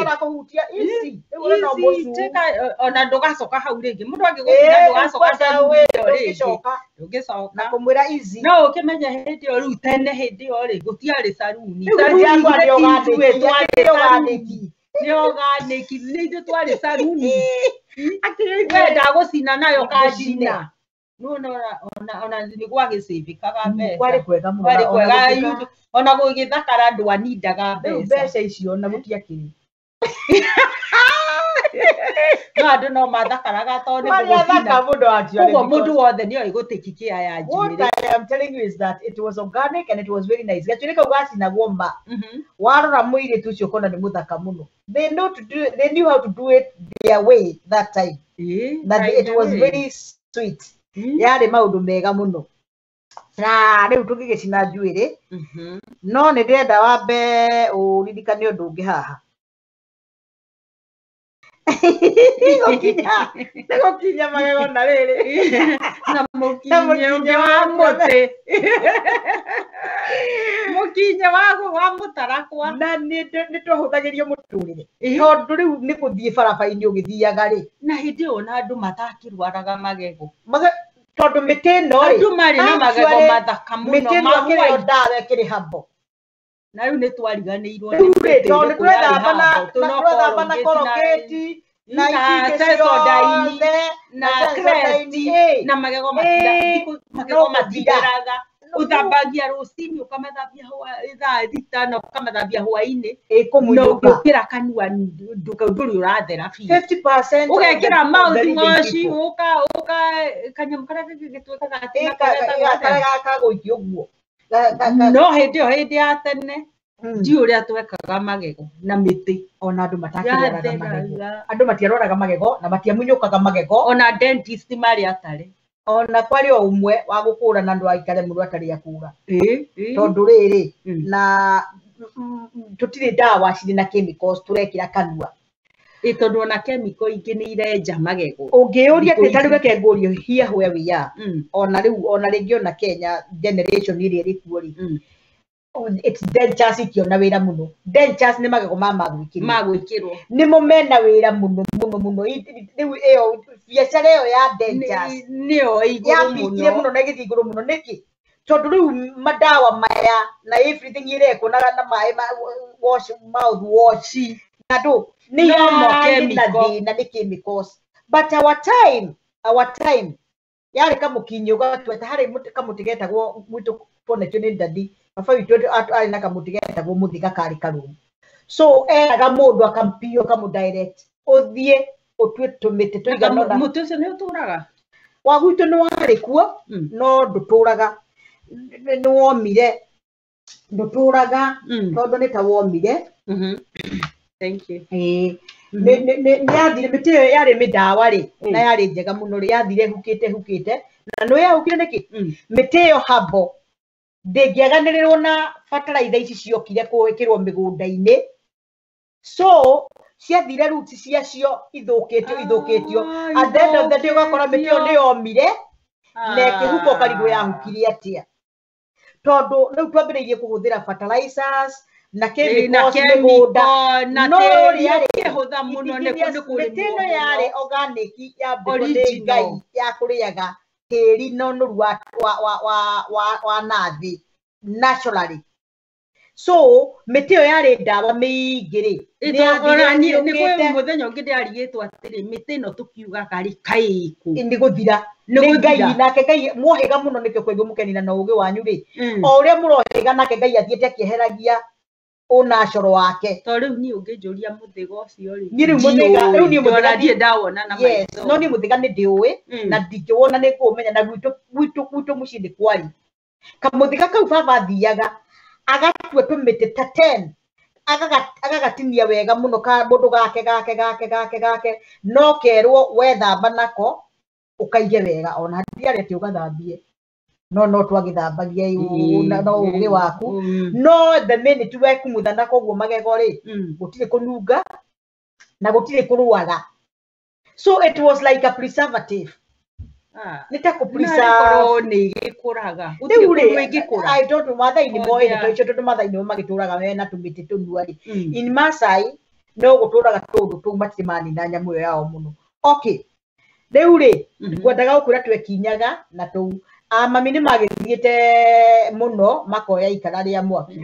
ona ndũgacoka hau rĩngĩ mũndũ angĩgũcina ndũgacoka caruni ĩyo rĩngĩ ndũngĩcoka na kũmwĩra easy no ũkĩmenye hĩndĩ ĩyo rĩu tene hĩndĩ ĩyo rĩ gũtiarĩ caruni caruni ithuĩ twarĩ caruni nĩ organic nĩ ithuĩ twarĩ caruni wenda gũcina nayo kacina ona nĩ gwagĩcĩbĩkaga mbeca. Kwarĩ kwega mũno. Kwarĩ kwega ona gũgĩthakara ndwanindaga mbeca. Mbeca icio ona gũtiakĩrĩ. No andũ no mathakaraga tondũ nĩ gũgũcina. Koguo mũndũ wothe nĩ oĩ gũtĩki kĩa ya njuĩrĩ. What I am telling you is that it was organic and it was very nice. Gacuĩrĩ kau gacinagwo ma. Warora mũirĩtu ũcio ũkona nĩ mũthaka mũno. They know to do, they knew how to do it their way that time. Na it was very sweet. Yarĩ maũndũ mega mũno. Na rĩu tũngĩgĩcina njuĩrĩ no nĩ ndĩrenda wambe ũririkane ũndũ ũngĩ haha. Nĩgũkinya magego na rĩrĩ na mũkinye ũngĩ wa mũtĩ mũkinye wa mũtarakwa na nĩ twahũthagĩrio mũtũrĩre tondũ rĩu nĩ gũthiĩ barabara-inĩ ũgĩthiaga rĩ na hĩndĩ ĩyo na andũ matakĩrwaraga magego tondũ mĩtĩ ĩno rĩ andũ marĩ na magego mathaka mũno mĩtĩ ĩno ĩkĩrĩ o ndawa ĩkĩrĩ habo na rĩu nĩ twariganĩirwo rĩu rĩ tondũ nĩ twethamba na korogeti na Sensodyne na Crest na magego matitheraga ũthambagia rũcinĩ ũkamathambia thaa thita na ũkamathambia hwaĩ-inĩ na ũngĩkĩra kanua ndũrĩ ũrathera biũ 50% ũgekĩra mouthwash ũka kanyamũ karĩa kangĩ gĩtuĩkaga atĩ karĩa gagũikio ũguo no hĩndĩ ĩyo hĩndĩ ya tene ndiũ ũrĩa twekaga magego na mĩtĩ ona andũ matakĩrwaraga magego andũ matiarwaraga magego na matiamunyũkaga magego ona dentist marĩ atarĩ ona kwarĩ o ũmwe wa gũkũra na andũ aikare mũndũ atarĩ akũra tondũ rĩrĩ na tũtirĩ ndawa cirĩ na chemicals tũrekĩra kanua tondũ ona chemical ingĩ nĩ irenja magego ũngĩũria atĩ ta rĩu reke ngũrie here where we are ona rĩu ona rĩngĩ ona Kenya generation ĩrĩa ĩrĩ kuo rĩ it's dentures ikiona wĩra mũno dentures nĩ magego ma magwĩkĩrwo nĩmo mena wĩra mũno mũno mũno rĩu ĩyo biacara ĩyo ya dentures nĩyo igũrũ mũno yapikire mũno na ĩgĩthiĩ igũrũ mũno nĩkĩ tondũ rĩu madawa maya na everything ĩrekwo na maĩ wash mouth wash na andũ nĩ irarĩ na thĩna nĩ chemicals but our time yarĩ kamũkinyĩ ũgatua ta harĩ kamũtĩ getagwo gwitũ tuonetio nĩ ndadi baba witũ arĩ na kamũtĩ getagwo mũthĩga karĩ karũmu so eraga mũndũ akampio akamũ direct ũthiĩ ũtue tũmĩtĩ tũigana ũna mũtĩ ũcio nĩ ũtũraga wa gwitũ nĩ warĩ kuo no ndũtũraga nĩ womire ndũtũraga tondũ nĩ ta womire thank you nĩ yathire mĩtĩ ĩyo yarĩ mĩdawa rĩ na yarĩ njega mũno rĩ yathire hukĩte na nĩ yahukire nĩkĩ mĩtĩ ĩyo habo ndĩngĩaganĩrĩrwo na bataraitha ici ciokire gwĩkĩrwo mĩgũnda-inĩ so ciathire roots ciacio ithũkĩtio at the end of the day ũgakora mĩtĩ ĩyo nĩ yomire na ĩkĩhuka ũkarigwo yahukire atĩa tondũ rĩu twambĩrĩirie kũhũthĩra fertilizers na chemicals mĩgũnda no rĩarĩ mĩtĩ ĩno yarĩ organic yambĩtwo nĩ Ngai ya kũrĩaga tĩri na ũnoru wa nathĩ naturally so mĩtĩ ĩyo yarĩ ndawa mĩingĩ rĩ nĩ kwĩ mũthenya ũngĩ ndĩrarigĩtwo atĩrĩ mĩtĩ ĩno tũkiugaga rĩ kaĩ ĩkũ nĩ gũthira nĩ Ngai nake Ngai mwohĩga mũno nĩkĩo kwaigua mũkenina na ũgĩ wanyu rĩ o ũrĩa mũrohĩga nake Ngai athiĩte akĩeheragia ũnacoro wake to rĩu niĩ ũngĩnjũria mũthĩga ũcio rĩ niĩ rĩu mũthĩga rĩu niĩ mũthĩga ndirĩ ndawona na maitho no niĩ mũthĩga nĩ ndĩũĩ na ndingĩwona nĩ ngũũmenya na gwitũ mũciĩ nĩ kwarĩ kamũthĩga kau baba athiaga agatua tũmĩtĩ ta 10 agagatinia wega mũno mũndũ gake gake gake gake gake no kerwo wethamba nako ũkaige wega ona ndiarĩ atĩ ũgathambie no twagĩthambagia no ũgĩ waku no the minute wekumutha na koguo magego rĩ gũtirĩ kũnunga na gũtirĩ kũrwara so it was like a preservative nĩ ta kũ-preserve nĩ ĩgĩkũraga rĩu rĩ I don't know Maathai nĩ moĩ ndeto icio tondũ Maathai nĩo magĩtũraga mena tũmĩtĩ tũnua rĩ in Maasai no gũtũraga tũndũ tũu matirĩ manina nyamũ ĩyo yao mũno okay rĩu rĩ ngwendaga gũkwĩra twekinyaga na tũu mami nĩ magĩthiĩte mũno makoya ikara rĩa mwaki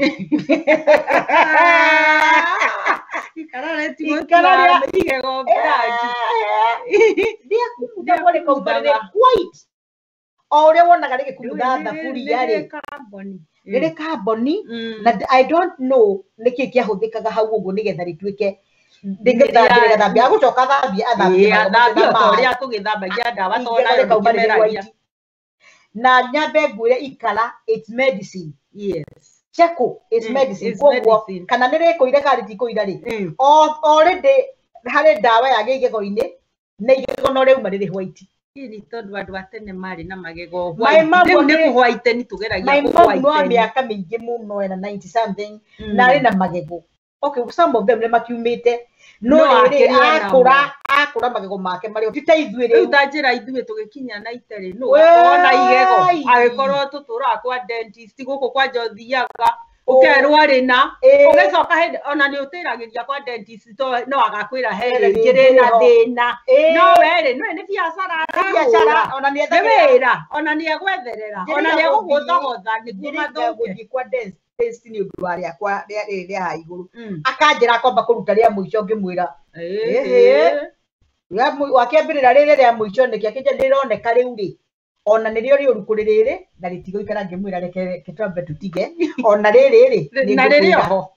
ikara rĩtigũtua igego brangi rĩakumutha rĩkauma rĩrĩ white o ũrĩa wonaga rĩgĩkumutha thaburia rĩ rĩrĩ kamboni na I don't know nĩkĩ kĩahũthĩkaga hau ũguo nĩgetha rĩtuĩke rĩgathambia agũcoka athambie athambie o ta ũrĩa tũgĩthambagia ndawa to nayo ndĩkĩmeragia na nyambe ngwĩre ikara it's medicine yes cheko is medicine koguo kana nĩ rĩkũire kana rĩtikũira rĩ already harĩ ndawa ya igego-inĩ na igego no rĩauma rĩrĩ white Nĩ tondũ andũ a tene marĩ na magego white rĩu nĩ kũ-whiten tũgeragia kũ-whiten. My mom wa mĩaka mĩingĩ mũno ena 90 something na arĩ na magego Okay, some of them nĩ makiumĩte no No rĩrĩ akĩrĩ o namo. Akũra akũra magego make marĩ ti ta ithuĩ Rĩu rĩu. Ta njĩra ithuĩ tũgĩkinya na iterĩ nũ gakorwo na igego agĩkorwo tũtũraga kwa dentist gũkũ kwanja ũthiaga ũkerwo rĩ na ũgĩcoka hĩndĩ ona nĩ ũtĩragĩria kwa dentist to no agakwĩra he He rĩngĩ rĩngĩ rĩna ho. Thĩna no we rĩ nĩ nĩ biacara Nĩ biacara, arahũra. Ona nĩ Nĩ ethagĩra- wĩra ona nĩ egwetherera ona nĩ egũgũthogotha nĩguo Njĩrĩga mathũke. Gũthiĩ kwa dentist nĩ ũndũ wa rĩakwa rĩa rĩrĩ rĩa haha igũrũ akanjĩra akwamba kũruta rĩa mũico ngĩmwĩra "Ĩhĩ, wakĩambĩrĩra rĩrĩ rĩa mũico nĩkĩ akĩnjĩra rĩroneka rĩu rĩ ona nĩrĩo rĩũru kũrĩ rĩrĩ na rĩtigũikara ngĩmwĩra reke reke twambe tũtige ona rĩrĩ rĩ Na rĩrĩ nĩngũkwĩra. oho.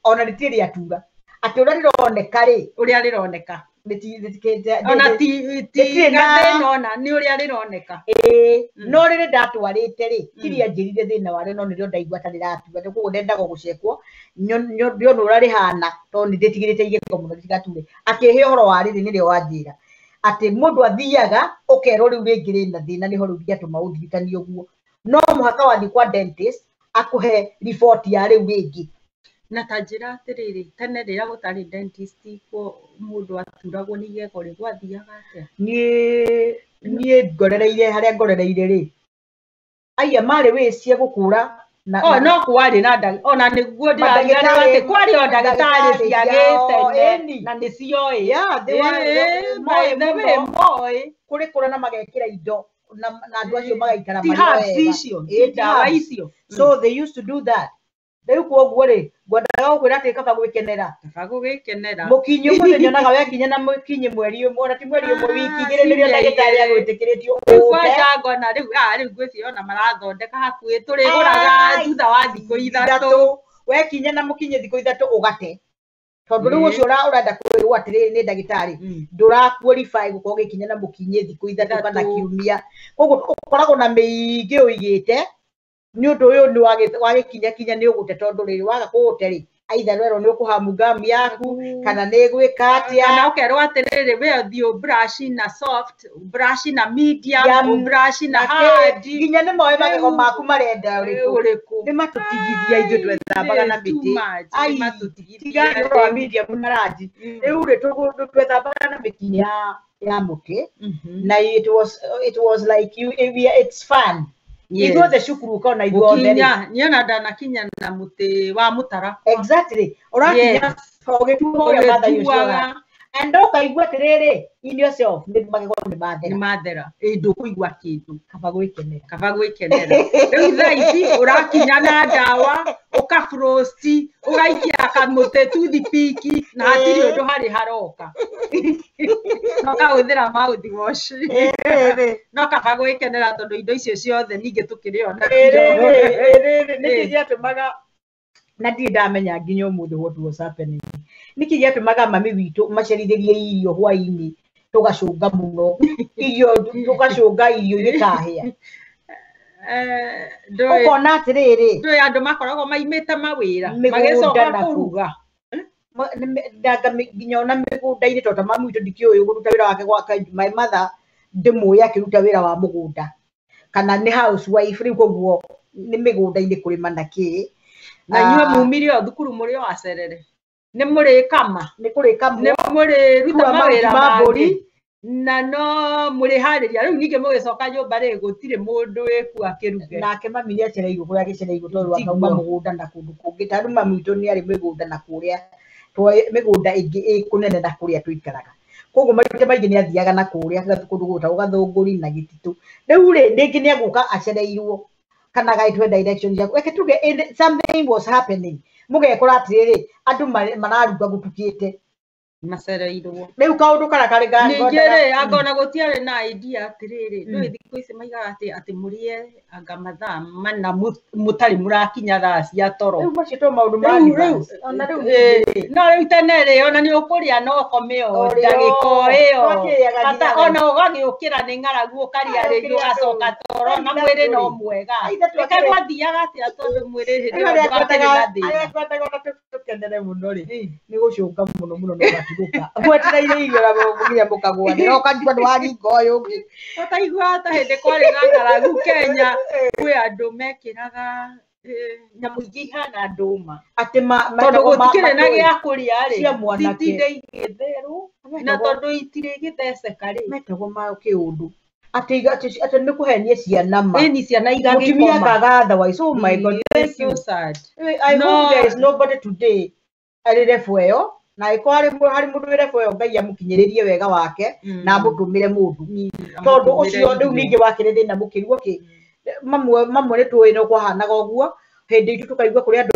Ona rĩtirĩ rĩatura atĩ ũrĩa rĩroneka rĩ ũrĩa rĩroneka ona ti ti Rĩtirĩ na- gathĩna ona nĩ ũrĩa rĩroneka. Ĩĩ, no rĩrĩ ndatwarĩte rĩ kiria njĩrire thĩna warĩo no nĩrĩo ndaigua ta rĩratura rĩu koguo ndendaga gũcekwo ndione ũrĩa rĩhana tondũ nĩ ndĩtigĩrĩte igego mũno rĩtigature akĩhe ũhoro wa rĩrĩ nĩrĩo wanjĩra atĩ mũndũ athiaga ũkerwo rĩu rĩngĩ rĩna thĩna nĩho rĩu rĩatũma ũndirikanie ũguo no mũhaka wathiĩ kwa dentist akũhe riboti ya rĩu rĩngĩ. Na ta njĩra atĩrĩrĩ tene rĩrĩa gũtarĩ dentist kuo mũndũ aturagwo nĩ igego rĩ gwathiaga atĩa? Niĩ ngorereire harĩa ngorereire rĩ aya marĩ wĩ cia gũkũra na O no kwarĩ na ona nĩguo ndĩrariganĩrwo atĩ kwarĩ o ndagĩtarĩ Ndagĩtarĩ cia ciao, gĩtene ĩni. Na nĩcioĩ. Yeah, they were- Ĩĩ, moĩ by the way, mũno. moĩ. Kũrĩ kũra na magekĩra indo na andũ acio magaikara Ti marĩ herbs wega. icio, Ĩĩ, ti ti ndawa herbs. icio. So they used to do that. Rĩu koguo rĩ ngwendaga gũkwĩra atĩ kaba gwĩkenera. Kaba gũgĩkenera. Mũkinyi ũmũthĩ nyonaga wekinya na mũkinyi mweri ũmwe ona ti mweri ũmwe wiki igĩrĩ nĩrĩo ciumia ndagĩtarĩ igĩrĩ. agwĩtĩkĩrĩtio Rĩu ũte. kwanja ngona rĩu rĩu ngwĩciria ona marathondeka hakuhĩ tũrĩgũraga Ai, thutha wa thikũ 3. Ithatũ wekinya na mũkinyi thikũ 3 ũgate tondũ rĩu Ĩĩ. ũcio ũrenda kwĩrwo atĩrĩrĩ nĩ ndagĩtarĩ ndũra qualify gũkorwo ũgĩkinya na mũkinyi thikũ 3 kana Ithatũ. Kiumia koguo ũkoragwo na mĩingĩ ũigĩte nĩ ũndũ ũyũ nĩ wagĩkinya kinya nĩ ũgũte tondũ rĩrĩ waga kũũte rĩ aitha rwerwo nĩ ũkũhamu ngamu yaku kana nĩ gwĩka atĩa. Kana ũkerwo atĩrĩrĩ we ũthiĩ ũbrush na soft brush na medium ũbrush na Na hard. Nginya nĩ moĩ magego Rĩu- maku marenda ũrĩkũ. Ũrĩkũ. Nĩ matũtigithia ithuĩ twethambaga na It's too mĩtĩ. much, Ai, nĩ matũtigithia tiga ũhoro wa medium na large rĩu rĩ twethambaga na mĩkinya ya mũtĩ na it was like you it's fun. Yes. Ithuothe cukuru ũkona ithuothe rĩ. Gũkinya niĩ ona ndanakinya na mũtĩ wa mũtarakwa. Exactly, ũrakinya Yes. ũgĩtuaga ũrĩa Maathai ũcio Ũgĩtuaga. And ũkaigua atĩrĩrĩ in yourself nĩ magego nĩ mathera. Nĩ mathera ĩ ndũkũigua kĩndũ. Kaba gwĩkenera. Kaba gwĩkenera rĩu thaa ici ũrakinya na ndawa ũkabrosti ũgaikia kamũtĩ toothpick na hatirĩ ũndũ harĩ haroka no kahũthĩra mouthwash no kaba gwĩkenera tondũ indo icio ciothe ningĩ tũkĩrĩ o Ĩrĩrĩ nĩkĩ gĩatũmaga na ndirĩ ndamenya nginya ũmũthĩ what was happening nĩkĩ gĩatũmaga mami witũ macerithĩrie irio hwaĩ-inĩ tũgacũnga mũno irio tũgacũnga irio igĩkahĩa ũkona atĩrĩrĩ ndũĩ andũ makoragwo maimĩte mawĩra Mĩgũnda magĩcoka na kũu. kũruga. Nginya ona mĩgũnda-inĩ tondũ ta mami witũ ndikĩũĩ kũruta wĩra wake gwake my mother ndĩmũĩ akĩruta wĩra wa mũgũnda kana nĩ housewife rĩu koguo nĩ mĩgũnda-inĩ kũrĩma na kĩ. Na inyuĩ Ah. mumire o thukuru mũrĩ o acerere nĩ mũrĩkama nĩ kũrĩkamwo nĩ mũrĩruta Kua mahuti mawĩra ma mbũri. mangĩ na no mũrĩharĩria rĩu ningĩ mũgĩcoka nyũmba rĩ gũtirĩ mũndũ wĩkuo akĩruge. Nake mami nĩ acereirwo kũrĩa agĩcereirwo tondũ akauma Tiguo. Mũgũnda na kũndũ kũngĩ ta rĩu mami witũ nĩ arĩ mĩgũnda na kũrĩa mĩgũnda ĩngĩ ĩ kũnene na kũrĩa tũikaraga koguo maita maingĩ nĩ athiaga na kũrĩa kũndũ gwĩtagwo Gathũngũri na Gĩtitũ rĩu rĩ rĩngĩ nĩ egũka acereirwo kana agaĩtwo direction ciaku reke tuge something was happening mũgekora atĩrĩrĩ andũ mararuga gũtukĩte. Macereirwo. Rĩu kaũndũ karĩa karĩ Ningĩ rĩ anga ona gũtiarĩ na idea atĩrĩrĩ ndũĩ thikũ ici maigaga atĩ atĩ mũrĩe anga mathaa mana mũtarĩ mũrakinya thaa cia toro. Rĩu macio to maũndũ ma advance. Ona rĩu No rĩu tene rĩ ona nĩ ũkũrĩa no ũkome o Ũrĩo. ndagĩka o ĩyo. Twakĩrĩaga Bata nginya ona ũgagĩũkĩra nĩ ng'aragu ũkarĩa rĩngĩ ũgacoka toro na Ai, mwĩrĩ no ithatũ rĩ. mwega. Ai, ithatũ Reke akĩrĩ- gwathiaga atĩa tondũ mwĩrĩ hĩndĩ Rĩu ĩyo arĩa ndwakĩrĩ twendaga na thĩna. Arĩa twendaga ona tũkenere mũno rĩ nĩ gũcũnga mũno mũno na ũgaturũka mwetereire irio na nginya mũkagũanĩra ũkanyua nĩ waringa ũyũ ũngĩ. Ũtaiguaga ta hĩndĩ kwarĩ na ng'aragu Kenya kwĩ andũ mekĩraga Nyamũ ingĩ ihana ndũma. Atĩ Tondũ gũtikĩrĩ na gĩa kũrĩa rĩ, cia mwanake. Citinde igĩtherũ na tondũ itirĩ gĩtheceka rĩ. Metagwo ma kĩũndũ. Atĩ atĩ nĩ kũhenia ciana ma. Ĩni ciana Mũtumia igagĩkoma. akaga otherwise. Oh my God, thank So you. sad. I No. hope there is nobody today arĩ level ĩyo na angĩkorwo harĩ mũndũ wĩ level ĩyo Ngai amũkinyĩrĩrie wega wake na amũtũmĩre mũndũ tondũ ũcio rĩu ningĩ wakĩrĩ thĩna mũkĩru okay mamwe nĩ tũĩ no kwahanaga ũguo hĩndĩ itũ tũkaigua kũrĩ andũ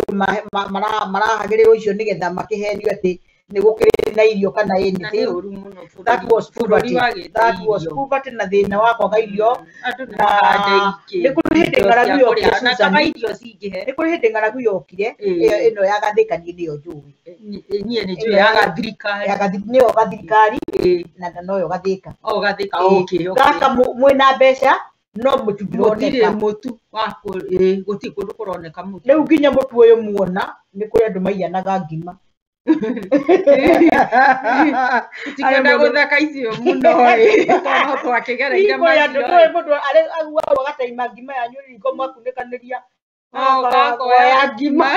marahagĩrĩrwo icio nĩgetha makĩhenio atĩ nĩ gũkĩrĩ na irio kana Na nĩ anything. ũru mũno That was bũrũri poverty. wagĩte That was irio. poverty na thĩna wa kwaga irio. Andũ nĩ Na mahande ikĩ. nĩ kũrĩ hĩndĩ Irio ng'aragu cia yokire, kũrĩa. Na Susan. kaba irio cingĩhe. Nĩ kũrĩ hĩndĩ ng'aragu yokire ĩyo ĩno ya gathĩkani nĩyo njũĩ. Niĩ nĩ njũĩ ya gathirikari. Ya nĩyo gathirikari na noyo gathĩka. O gathĩka, okay, okay. Gaka mwĩna mbeca no mũtu Gũtirĩ ndũroneka. mũtu wa gũtirĩ kũndũ kũroneka mũtu. Rĩu nginya mũtu ũyũ muona nĩ kũrĩ andũ maiyanaga ngima. Tikwenda gũtheka icio mũno ĩ, tondũ twakĩgereire Kũrĩ andũ macio. ndũĩ mũndũ arĩ aguagwo agataima ngima yanyu riko mwakunĩkanĩria. Ũgakoya ngima.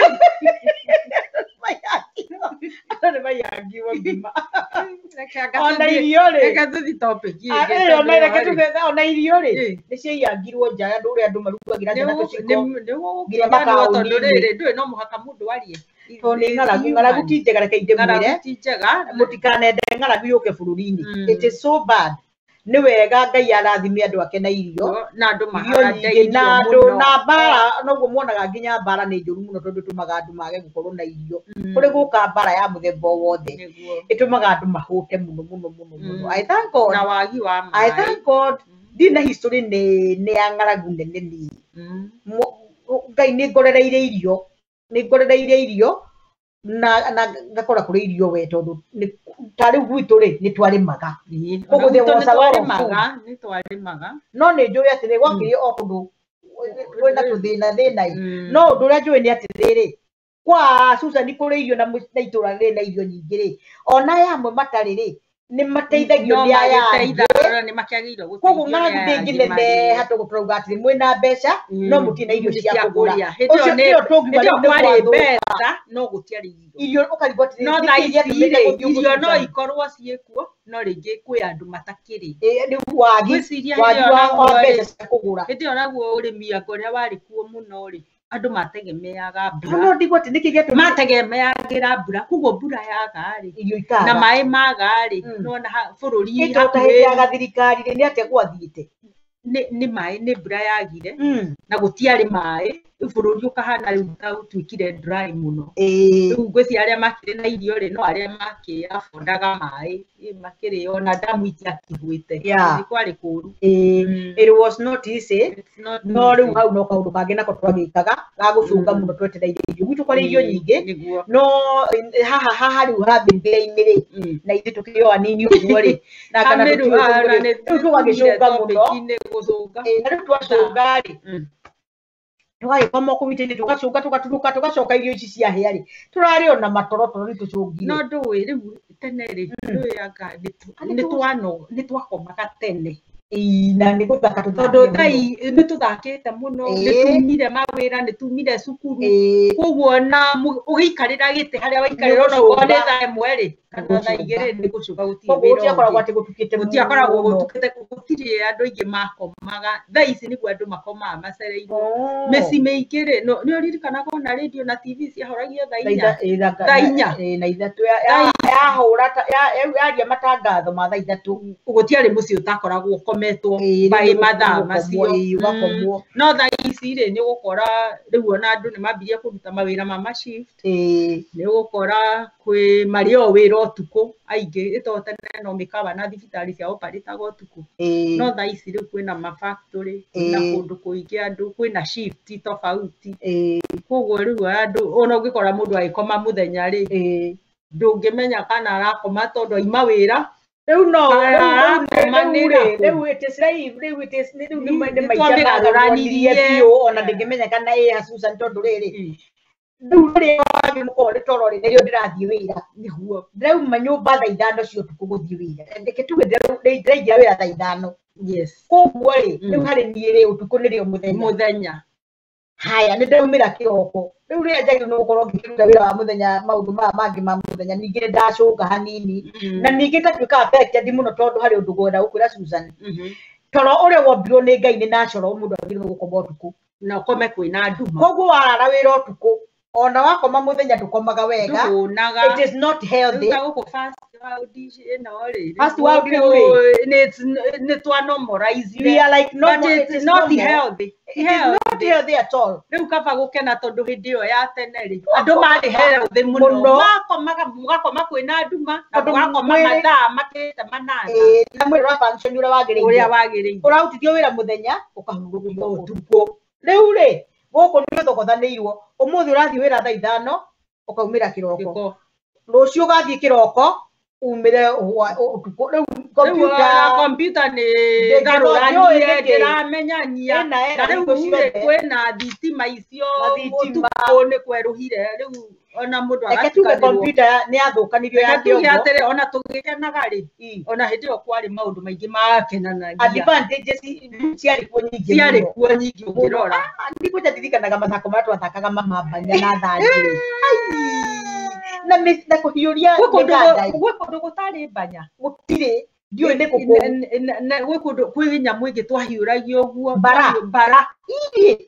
Andũ nĩ maiyangirwo ngima. Ona irio rĩ. Reke tũthiĩ topic ĩngĩ Ĩyo tondũ na reke ĩyo rĩ. tuge ona irio rĩ Ĩ. nĩ ciaiyangirwo nja andũ ũrĩa andũ marugagĩra nja na tũciko. Nĩ nginya gũkĩganwo tondũ mataũni-inĩ. rĩrĩ ndũĩ no mũhaka mũndũ arie. Tondũ nĩ ng'aragu, ng'aragu ti njega reke Ng'aragu ndĩmwĩre. ti njega. Mũtikanende ng'aragu yũke bũrũri-inĩ. It is so bad. Nĩ wega Ngai arathime andũ ake na irio. Na andũ Irio mahande nyingĩ na irio andũ mũno. na mbara noguo muonaga nginya mbara nĩ njũru mũno tondũ ĩtũmaga andũ mage gũkorwo na irio. Kũrĩ gũka mbara ya mũthemba o wothe ĩtũmaga andũ mahũte mũno mũno mũno mũno. I thank God. Na wagi wa I maĩ. thank God. Ndirĩ na history nĩ ya ng'aragu nene niĩ. Ngai nĩ ngorereire irio. Nĩ ngorereire irio na ngakora kũrĩ irio we tondũ ta rĩu gwitũ rĩ nĩ twarĩmaga. Koguo there was a lot of food. Nĩ twarĩmaga. No nĩ njũĩ atĩrĩ gwakĩrĩ o kũndũ kwĩna tũthĩna thĩna ĩ. No ũndũ ũrĩa njũĩ nĩ atĩrĩrĩ kwa Susan kũrĩ irio na itũũra rĩrĩ na irio nyingĩ rĩ ona aya amwe matarĩ rĩ nĩ mateithagio No nĩ aya angĩ. magĩteithagio, nĩ makĩagĩrĩirwo gũteithio Koguo nĩ ng'aragu aya angĩ ndĩngĩneneha marĩ. tondũ tũrauga atĩrĩ mwĩna mbeca no mũtirĩ na irio cia Cia kũgũra. kũrĩa. Hĩndĩ ĩyo Ũcio nĩyo tũngiuga hĩndĩ ĩyo rĩu nĩ kwarĩ gwathũka. mbeca no gũtiarĩ irio. Irio ũkarigwo atĩrĩ No nĩkĩĩ thaa ici gĩatũmĩte rĩ, gũthiĩ ũguo irio no Susan? ikorwo ciĩkuo no rĩngĩ kwĩ andũ matakĩrĩ. Rĩu wagi Ngwĩciria wagi hĩndĩ ĩyo wa naguo rĩ, mbeca cia kũgũra. hĩndĩ ĩyo naguo ũrĩmi anga ũrĩa warĩ kuo mũno rĩ, andũ mategemeaga mbura. No ndigwo atĩ nĩkĩ gĩatũmire Mategemeagĩra mbura, koguo mbura yaga rĩ, irio ikaga. na maĩ maga rĩ, nĩwona bũrũri Ĩ tondũ ta hĩndĩ ya gathirikari rĩ nĩ atĩa gwathiĩte? Nĩ maĩ nĩ mbura yagire na gũtiarĩ maĩ, rĩu bũrũri ũkahana rĩu ta ũtuĩkire dry mũno. Rĩu ngwĩciria arĩa makĩrĩ na irio rĩ, no arĩa makĩabodaga maĩ, makĩrĩ ona ndamu itiakĩhũĩte. Yeah. Kwarĩ kũũru. It was not easy. Not No rĩu easy. hau no kaũndũ kangĩ nako twagĩkaga ga gũcũnga mũno twetereire irio. Gwitũ kwarĩ irio nyingĩ no haha haha rĩu ha mbĩmbĩra-inĩ rĩ na ithuĩ tũkĩrĩ o anini ũguo rĩ na kana Hamĩru, tũtiũĩ ah, ũguo na rĩ, nĩ rĩu tũgagĩcũnga mũno. topic-inĩ gũcũnga. Na rĩu twacũnga rĩ tũgagĩkoma kũu itĩ-inĩ tũgacũnga tũgaturũka tũgacoka irio ici ciahĩa rĩ tũrarĩ ona matorotoro nĩ tũcũngire. No ndũĩ rĩu tene rĩ ndũĩ anga nĩ twakomaga tene. Ĩĩ, na nĩ gũthaka Tondũ tũthakire thaa mũno. nĩ tũthakĩte mũno, nĩ tumire mawĩra, nĩ tumire cukuru. Koguo na ũgĩikarĩra gĩtĩ harĩa waikarĩra ona okorwo nĩ thaa ĩmwe rĩ, kana thaa igĩrĩ nĩ gũcũnga gũtirĩ Koguo wĩra gũtiakoragwo ũngĩ. atĩ gũtukĩte Gũtiakoragwo mũno. gũtukĩte, gũtirĩ andũ aingĩ makomaga. Thaa ici nĩguo andũ makomaga macereirwo. Mĩciĩ mĩingĩ rĩ, nĩ ũririkanaga ona rĩndiũ na TV ciahoragia thaa inya? Thaa inya. Na ithatũ yahũra yaria matangatho ma thaa ithatũ. Gũtiarĩ mũciĩ ũtakoragwo ũkometwo by mathaa macio. Ũgakomwo. No thaa ici rĩ nĩ ũgũkora rĩu ona andũ nĩ mambirie kũruta mawĩra ma ma-shift. Nĩ ũgũkora kwĩ marĩ o wĩra ũtukũ aingĩ ĩto tene no mĩkawa na thibitarĩ cia operĩtaga ũtukũ. No thaa ici rĩu kwĩna ma-factory, kwĩna kũndũ kũingĩ andũ kwĩna shift tofauti. Koguo rĩu andũ ona ũngĩkora mũndũ agĩkoma mũthenya rĩ, ndũngĩmenya kana arakoma tondũ aima wĩra. Rĩu no rĩu rĩu it is live rĩu it is rĩu nĩ Nĩ maica twamĩgarũranirie. magarũranirie biũ ona ndĩngĩmenya kana ĩ ha Susan tondũ rĩrĩ rĩu rĩrĩa wagĩ mũkorwo nĩ toro rĩ nĩrĩo ndĩrathiĩ wĩra nĩguo ndĩrauma nyũmba thaa ithano cia ũtukũ gũthiĩ wĩra reke tuge ndĩraingĩra wĩra thaa ithano yes koguo rĩ rĩu harĩ niĩ rĩ ũtukũ nĩrĩo mũthenya mũthenya Haya nĩ ndaumĩra kĩroko rĩu rĩrĩa njagĩrĩirwo nĩ gũkorwo ngĩruta wĩra wa mũthenya maũndũ maya mangĩ ma mũthenya ningĩ nĩ ndacũnga hanini na ningĩ ngatuĩka affected mũno tondũ harĩ ũndũ ngwenda gũkwĩra Susan. Toro ũrĩa wombirwo nĩ Ngai nĩ natural mũndũ agĩrĩirwo nĩ gũkoma ũtukũ na ũkome kwĩna nduma. Koguo warara wĩra ũtukũ ona wakoma mũthenya ndũkomaga wega. Ndũhũnaga. It is not healthy. Rĩu ta gũkũ first world ĩno rĩ, First world gũkũ rĩu nĩ twa normalize. We are like normal, but it it's is not normal. healthy. It is not healthy at all. Rĩu kaba gũkena tondũ hĩndĩ ĩyo ya tene rĩ andũ marĩ healthy mũno. Mũno. Makomaga mũgakoma kwĩna nduma na Tondũ mũgakoma mwĩrĩ- mathaa makĩrĩte 8. Ĩĩ, na mwĩrĩ ũra function ũrĩa wagĩrĩire. Ũrĩa wagĩrĩire. Ũrarutithio wĩra mũthenya ũkahurũkio ũtukũ. Rĩu rĩ gũkũ nĩ ũthogothanĩirwo ũmũthĩ ũrathiĩ wĩra thaa 5 ũkaumĩra kĩroko rũciũ ũgathiĩ kĩroko umĩre ũtukũ. Rĩu Rĩu computer nĩ Ndĩngĩrora, garũranie ndiũĩ nĩkĩ. ndĩramenyania Ĩna era na rĩu hingo rĩ ciothe. kwĩna thitima icio Na thitima. ũtukũ nĩ kwerũhire rĩu ona mũndũ Reke tuge agatukanĩrwo. computer nĩ yathũkanirio ya Reke tuge kĩongo. atĩrĩ ona tũgĩkenaga rĩ ona hĩndĩ ĩyo kwarĩ maũndũ maingĩ makenanagia. Advantages ciarĩ kuo nyingĩ Ciarĩ mũno. kuo nyingĩ ũngĩrora. Ndikũnja ndirikanaga mathako marĩa twathakaga mamambanya na thanjĩ. Na na kũhiũria mĩganda. Gwĩ kũndũ gũtarĩ mbanya. Gũtirĩ. Ndiũĩ nĩ kũ kũu. Gwĩ kũndũ kwĩ nyamũ ĩngĩ twahiũragia ũguo. Mbara. Mbara. Ii,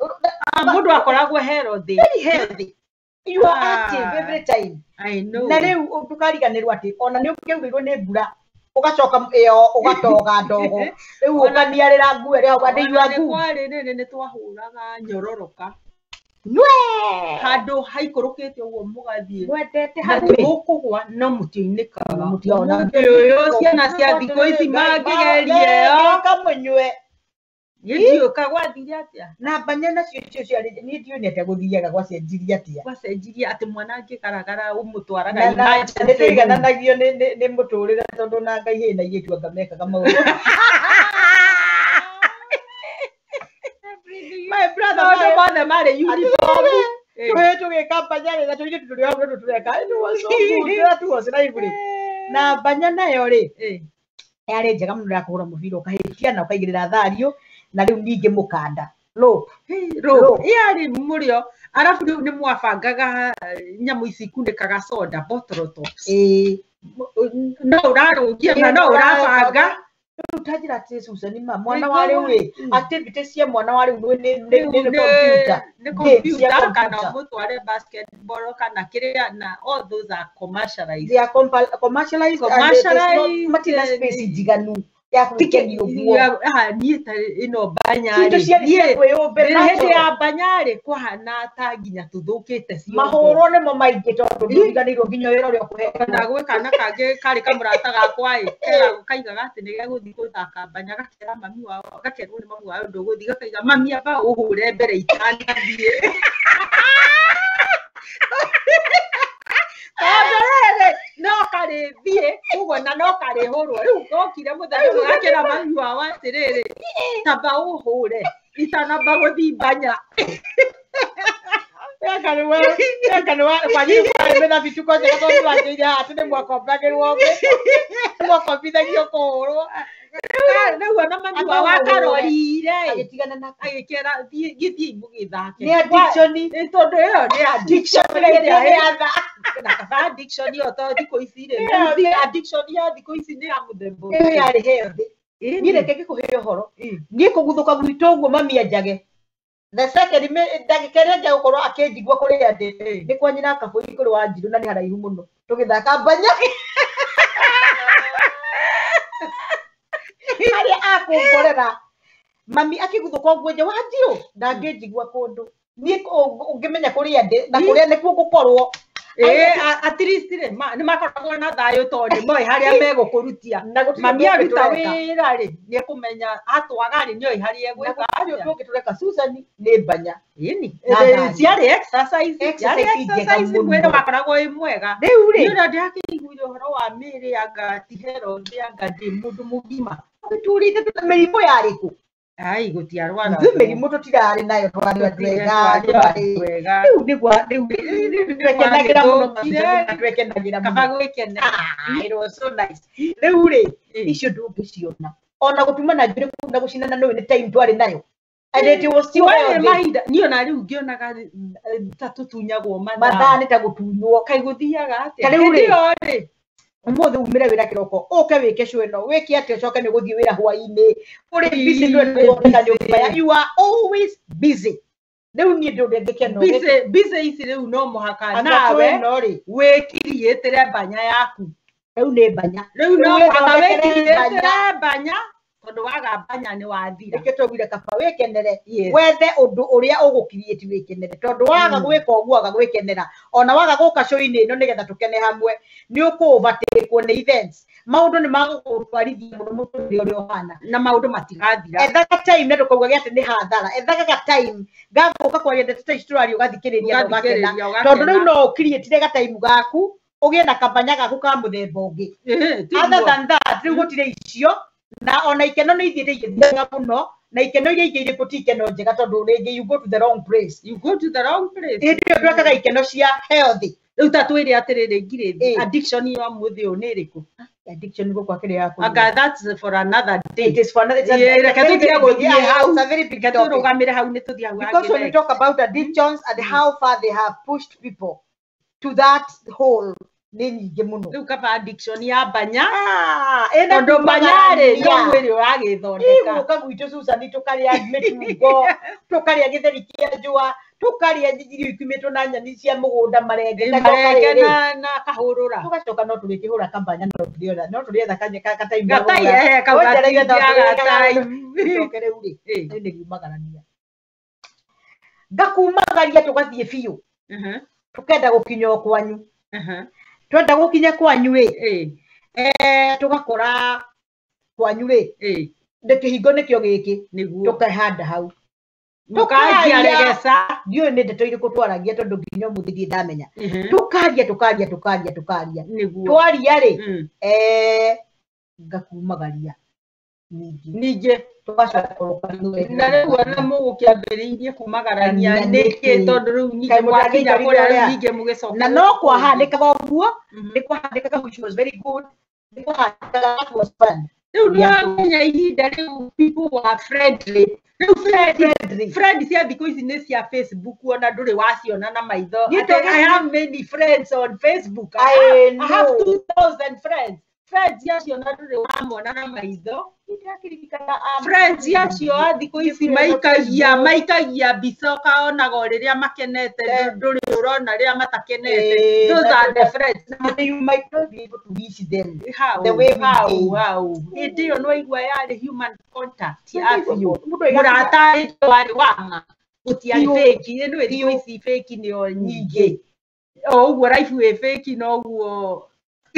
Mũndũ akoragwo healthy. Very healthy. You are active every time. I know. Na rĩu ndũkariganĩrwo atĩ ona nĩ ũkĩaurĩirwo nĩ mbura ũgacoka ĩyo ũgatoga ndogo rĩu ũkaniarĩra nguo ĩrĩa hau andũ Ona nĩ nguo. kwarĩ rĩrĩ nĩ twahũraga nyororoka. Nwe! Handũ haikũrũkĩte ũguo mũgathiĩ. Mwendete Na hau. tũgũkũgwa no mũtiunĩkaga. Mũtiona. Ũmũthĩ ũyũ ciana cia thikũ ici mangĩgeria ĩyo. Kamũnyue. Gĩthiũka gwathire atĩa? Na mbanya nacio icio ciarĩ niĩ ndiũĩ nĩ atĩa gũthiaga gwacenjirie atĩa. Gwacenjirie atĩ mwana angĩgaragara ũmũtwaraga Na emergency nĩ tũigananagio nĩ mũtũrĩre tondũ na Ngai hĩ na airĩtu anga mekaga maũndũ. My brother, Maũndũ my mothe marĩ uniform. Tũhĩ tũgĩka mbanya rĩ na tũirĩtu tũrĩ hau nĩ tũreka. It was so good. That was lively. Na mbanya nayo rĩ yarĩ njega mũno ya kũhũra mũbira ũkahĩtia na ũkaigĩrĩra thario na rĩu ningĩ mũkanda. Rope. Rope. Yarĩ mũrĩo. Arabu rĩu nĩ mwabangaga nyamũ ici ikunĩkaga soda bottle tops. No ũrarũgia na no ũrabanga. Rĩu ta njĩra atĩ Susan ma mwana wa rĩu rĩ activity cia mwana wa rĩu nĩ computer. Nĩ Games cia computer kana computer. ũmũtware basketball kana kĩrĩa na all those are commercialized. They are commercialized and it is not Commercialized, matina space njiganu ya gwĩkenia ũguo. Niĩ ta ĩno mbanya Indo rĩ, ciarĩ cia niĩ kwĩyũmbĩra hĩndĩ natural. ya mbanya rĩ kwahana ta nginya tũthũkĩte ciongo. Mahũrwo nĩmo maingĩ tondũ ndũriganĩirwo nginya wĩra ũrĩa ũkũhetwo. Ona gwĩ kana kangĩ karĩ kamũrata gakwa ĩ keragwo kaigaga atĩ nĩ gegũthiĩ gũthaka mbanya gakera mami wao gakerwo nĩ mami wao ndũgũthiĩ gakaiga mami amba ũhũre mbere itanathiĩ. Tondũ rĩrĩ no karĩthiĩ ũguo na no karĩhũrwo rĩu gokire mũthenya ũmwe gakĩra mami wao atĩrĩrĩ tamba ũhũre itanamba gũthiĩ mbanya. Kwanyu kwarĩ mĩna bituko njega tondũ wanjĩire haha atĩ nĩ mwakombagĩrwo nĩ mwakombithagio kũhũrwo. Rĩu ona mami wao akarorire agĩtigana nako agĩkĩra gĩthiĩ mũgĩthake. Nĩ addiction. Nĩ tondũ ĩyo nĩ addiction Ĩrĩa ĩrĩa nĩ atha. Na kaba addiction ĩyo to thikũ ici rĩ Ĩyo rĩu addiction ya thikũ ici nĩ ya mũthemba Ĩyo ũrĩkũ? yarĩ healthy. Niĩ reke ngĩkũhe ũhoro. Niĩ kũguthũka gwitũ ũguo mami anjage. The second ndagĩka ĩrĩa nja gũkorwo akĩnjigua kũrĩa ndĩ nĩ kwa nyina kabũri kũrĩ wa Njirũ na nĩ haraihu mũno tũgĩthaka mbanya. Harĩa akũngorera mami akĩguthũka ũguo nja wa Njirũ ndangĩnjigua kũndũ. Niĩ ũngĩmenya kũrĩa ndĩ na kũrĩa nĩkuo ngũkorwo. At least rĩ nĩ makoragwo na thayũ tondũ nĩ moĩ harĩa megũkũrutia. Na gũtirĩ Mami ũndũ aruta ũngĩ tũreka. wĩra rĩ nĩ ekũmenya atwaga rĩ nĩoĩ harĩa Na egwĩka gũtirĩ atĩa. ũndũ ũngĩ tũreka Susan nĩ mbanya. Ĩni. Na thayũ. Ciarĩ exercise, ciarĩ Exercise njega exercise mũno. mwĩrĩ wakoragwo wĩ mwega. Rĩu rĩ Niĩ ona ndĩrakĩiguire ũhoro wa mĩĩrĩ anga ti healthy anga ndĩ mũndũ mũgima. Tũtũrĩte mĩrimũ yarĩ kũ? Ai gũtiarwara. Ithuĩ mĩrimũ tũtirarĩ nayo twarĩ andũ ega, Twarĩ twarĩ andũ ega. Rĩu nĩguo rĩu twekenagĩra mũno Twagĩthũkire. twekenagĩra Kaba mũno. gwĩkena. It was so nice. Rĩu rĩ icio ndũngĩciona. Ona gũtuma na njuĩrĩ kũu na gũcinana nĩũĩ nĩ time twarĩ nayo. And it was still Kwarĩ healthy. Mahinda niĩ ona rĩu ngĩonaga ta tũtunyagwo Mathaa mathaa. nĩ ta gũtunywo. Kaĩ gũthiaga atĩa? Ta rĩu rĩ, Hĩndĩ ĩyo rĩ, ũmũthĩ umĩre wĩra kĩroko, ũke wĩke show ĩno, wĩke atĩa, ũcoke nĩ ũgũthiĩ wĩra hwaĩ-inĩ, ũrĩ busy, ndũrĩ gũthondeka nyũmba ya, you are always busy. Rĩu niĩ ndũrĩ ngĩkeno. Busy busy ici rĩu no mũhaka Anga nawe show ĩno rĩ, wĩkiriĩtĩre mbanya yaku. Rĩu nĩ mbanya. Rĩu no Rĩu mũhaka wĩthondekere mbanya. wĩkiriĩtĩre mbanya tondũ waga mbanya nĩ wathira. Nĩkĩo twaugire kaba wĩkenere. Yes. Wethe ũndũ ũrĩa ũgũkiriĩti wĩkenere, tondũ waga gwĩka ũguo, waga gwĩkenera, ona waga gũka show-inĩ ĩno nĩgetha tũkene hamwe, nĩ ũkũ-overtake-wo nĩ events, maũndũ nĩ magũgũtwarithia mũno mũtũrĩre ũrĩa ũhana. Na maũndũ matigathira. Ethaga time, na ndũkaugage atĩ nĩ hathara, ethaga ga time gagũka kwaria ndeto ta ici tũraria, ũgathikĩrĩria na ũgakena. Ũgathikĩrĩria, ũgakena. Tondũ rĩu no ũkiriĩtire gataimu gaku, ũgĩe na kabanya gaku ka mũthemba ũngĩ. Tiguo. Other than that, rĩu gũtirĩ icio, na ona ikeno nĩ ithiĩte igĩthiraga mũno, na ikeno iria ingĩ irĩkũ ti ikeno njega, tondũ rĩngĩ you go to the wrong place. You go to the wrong place. Hĩndĩ ĩyo twekaga ikeno cia healthy. Rĩu ta twĩre atĩrĩrĩ, Ngirĩthi, Ĩ. addiction ya mũthĩ ũyũ nĩ ĩrĩkũ? Addiction gũkũ akĩrĩ ya kũnyua. Anga that's for another day. It is for another, it's a, Ĩ, it's a reke very, tũtige very big, gũthiĩ yeah, hau. it's a very big Reke topic. tũrũgamĩre hau, nĩ tũthiĩ hau Because hangĩ when we next. talk about addictions and how far they have pushed people to that hole, nĩ nyingĩ mũno. Rĩu kaba addiction ya mbanya. Ah, ĩna Tondũ mbanya rĩ, no kumagarania. mwĩrĩ ũragĩthondeka. Igũka gwitũ, Susan, tũkarĩa mĩtungo, tũkarĩa gĩtheri kĩa njũa, tũkarĩa irio ikumĩtwo na nyeni cia mũgũnda, marenge. Ĩ, Gacoka marenge rĩrĩ, na kahũrũra. Tũgacoka no tũrĩkĩhũra kambanya, no tũrĩetha kataimu. Gatai, kau gatingĩaga time. Tũcoke rĩu rĩ, Ĩ. rĩu nĩ riumagarania, ngakumagaria, tũgathiĩ biũ, tũkenda gũkinya o kwanyu. Twenda gũkinya kwanyu ĩ, tũgakora kwanyu rĩ, nĩ kĩhingo nĩkĩo gĩkĩ. Nĩguo. Tũkehanda hau. Mũkanjia Tũkaria. regeca. Ndiũĩ nĩ ndeto irĩkũ twaragia, tondũ nginya ũmũthĩ ndirĩ ndamenya. Tũkaria, tũkaria, tũkaria, tũkaria. Nĩguo. Twaria rĩ, ngakumagaria ningĩ. Ningĩ. Tũgacoka. Na rĩu ona mũgũkĩambĩrĩirie kumagarania Ania nĩkĩ? nĩkĩ? Tondũ rĩu ningĩ Kaĩ mwakinya mũtangĩikarire kũrĩa rĩu ũrĩa? ningĩ mũgĩcoka Na no kwahanĩkaga ũguo, nĩ kwahanĩkaga, which was very good, nĩ kwahanĩkaga, that was fun. Rĩu nĩwamenya ihinda rĩu people were friendly. Rĩu friend Friendly. Friend cia thikũ ici nĩ cia Facebook, ona ndũrĩ waciona na maitho. Niĩ Atĩ, tondũ I have many friends on Facebook. I I have know. 2000 friends. Friends acio na ndũrĩ wamona na maitho. Ndĩrakĩririkana, Friends acio a thikũ ici friends on maikagia Facebook. Maikagia mbica ũkaonaga o rĩrĩa makenete, ndũrĩ ũrona rĩrĩa matakenete. Those are the friends. And you might not be able to reach them How? the way we How? did. How? Hĩndĩ ĩyo nĩwaigua yarĩ human contact ya Mũndũ biũ. aigaga- Mũrata hĩndĩ warĩ wa ma, gũtiarĩ Biũ. fake. Ĩno thikũ Biũ. ici fake nĩyo nyingĩ, o ũguo life wĩ fake noguo.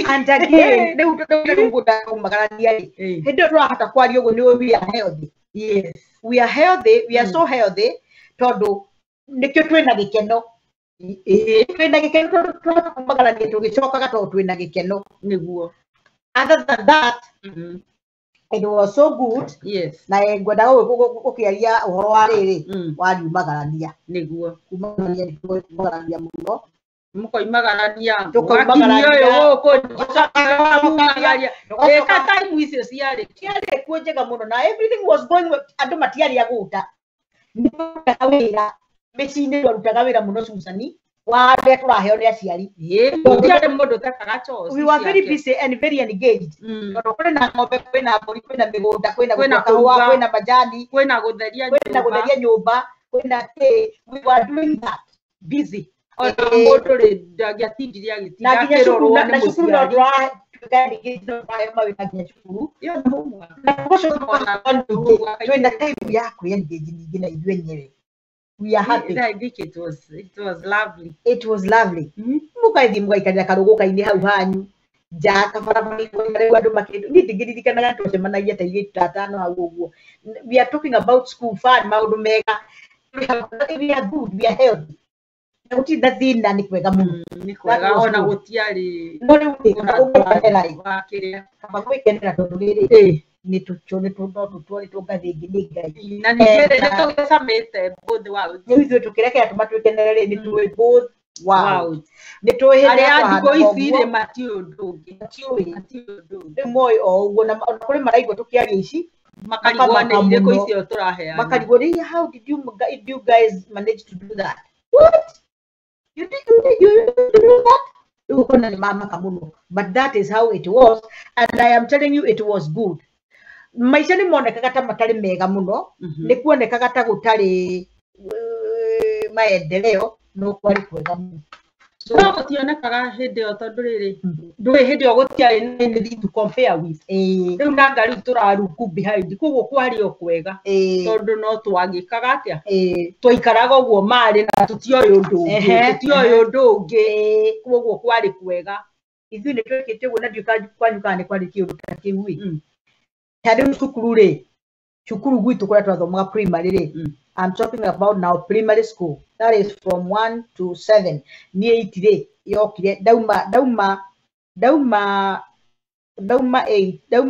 And again, rĩu ngũndaumagarania rĩ, hĩndĩ ĩyo tũrahota kwaria ũguo nĩ we are healthy. Yes. We are healthy, we are so healthy, tondũ nĩkĩo twĩna gĩkeno. Twĩna gĩkeno tondũ tũrahota kumagarania tũgĩcokaga, tondũ twĩna gĩkeno. Nĩguo. Other than that, it was so good. Yes. Na ngwendaga gũkĩaria ũhoro wa rĩrĩ wa riumagarania. Nĩguo. Kumagarania nĩ kumagarania mũno. Mũkoimagarania. Tũkoimagarania. Mũgakinyia ũyũ gũkũ. Tũgacoka. Ĩka time icio ciarĩ Ciarĩ kuo njega mũno, na everything was going well. Andũ matiarĩ agũta, nĩ twarutaga wĩra mĩciĩ-inĩ, twarutaga wĩra mũno, Susan, wa arĩa tũraheo nĩ aciari. Gũtiarĩ mũndũ ũtekaga chores We were very ciake. busy and very engaged, tondũ kwĩna ng'ombe, kwĩna mbũri, kwĩna mĩgũnda, kwĩna Kwĩna gũtua kahũa, kũruga. Kwĩna majani, kwĩna gũtheria kwĩna nyũmba. gũtheria nyũmba, kwĩna kĩ, we were doing that. Busy, ona mũndũ rĩ ndangĩatindire agĩtinda Na nginya cukuru akĩrorwo na nĩ na cukuru no mũciari. tũratuĩka engaged, no tũraheo mawĩra nginya cukuru. Ĩyo nĩ homework. Na tũgacoka ningĩ twĩna time ya kwĩ engage ningĩ na ithuĩ enyewe. We are happy. I think it was lovely. It was lovely. Mũgathiĩ mũgaikarĩra karũgũka-inĩ hau hanyu nja kabarabara-inĩ, rĩu andũ makĩ, niĩ ndingĩririkanaga twacemanagia ta airĩtu ta atano hau ũguo. We are talking about school fun, maũndũ mega. We are good, we are healthy, na gũtirĩ na thĩna, nĩ kwega mũno. Nĩ kwega. That was Ona good. gũtiarĩ No rĩu rĩ, kaba gũgĩkenera ĩ, wa kĩrĩa. Kaba gwĩkenera, tondũ rĩrĩ nĩ tũtũ nĩ no tũtwarĩtwo ngathĩ ĩngĩ nĩ Ngai. Na ningĩ rĩ, nĩ tũgĩcamĩte both worlds. Rĩu ithuĩ tũkĩrekera tũmatwĩkenere rĩ, nĩ tũĩ both worlds. Worlds. Nĩ tũĩ hĩndĩ Arĩa ĩrĩa a thikũ twahanaga ici ũguo. rĩ, matiũĩ ũndũ ũngĩ. Matiũĩ. Matiũĩ ũndũ ũngĩ. Rĩu moĩ o ũguo, na ona kũrĩ maraigua tũkĩaria ici. Makarigwo nĩ irĩkũ icio tũraheana. Makarigwo rĩ, how did you guys manage to do that? What? You did you do that? Rĩu ũkona nĩ mamaka mũno. But that is how it was, and I am telling you it was good. Maica nĩ monekaga ta matarĩ mega mũno, nĩ kuonekaga ta gũtarĩ maendeleo, no kwarĩ kwega mũno. No gũtionekaga hĩndĩ ĩyo tondũ rĩrĩ ndũĩ hĩndĩ ĩyo gũtiarĩ na anything to compare with. Rĩu nanga rĩu tũrarungu behind, koguo kwarĩ o kwega tondũ no twagĩkaga atĩa, twaikaraga ũguo marĩ na tũtioĩ ũndũ ũngĩ, tũtioĩ ũndũ ũngĩ, koguo kwarĩ kwega. Ithuĩ nĩ twekĩte ũguo na ndiũĩ kwanyu kana nĩ kwarĩ kĩũndũ ta kĩu ĩ. Ta rĩu cukuru rĩ, cukuru gwitũ kũrĩa twathomaga primary rĩ, I'm talking about now primary school, that is from 1 to 7. Niĩ 8 rĩ yokire ndauma 8, ndauma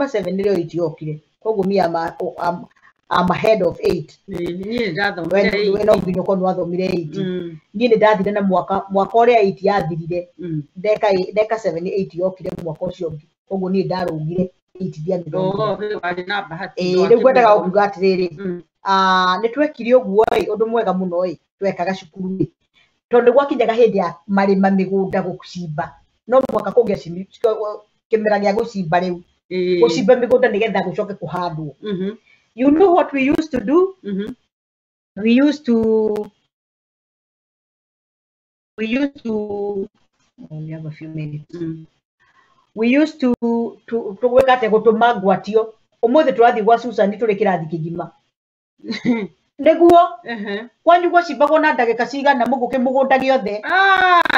7 nĩrĩo 8 yokire, koguo me I'm ahead of 8. Niĩ ndathomire 8. We no nginya ũkorwo nĩwathomire 8. Niĩ nĩ ndathire na mwaka ũrĩa 8 yathirire, ndeka 7 8 yokire mwaka ũcio ũngĩ, koguo niĩ ndarũgire 8 ndiamĩthomire. Rĩu ngwendaga kuuga atĩrĩrĩ, nĩ twekire ũguo ĩ, ũndũ mwega mũno ĩ, twekaga cukuru ĩ, tondũ gwakinyaga hĩndĩ ya marĩma mĩgũnda gũcimba, no mũhaka kũgĩa kĩmera gĩa gũcimba rĩu, gũcimba mĩgũnda nĩgetha gũcoke kũhandwo. You know what we used to do? We used to oh, we have a few minutes. We used to gwĩka atĩa, gũtũma ngwatio. Ũmũthĩ tũrathiĩ gwa Susan tũrĩ kĩrathi kĩgima. Nĩguo kwanyu gwacimbagwo na ndagĩka cigana mũgũke mũgũnda gĩothe?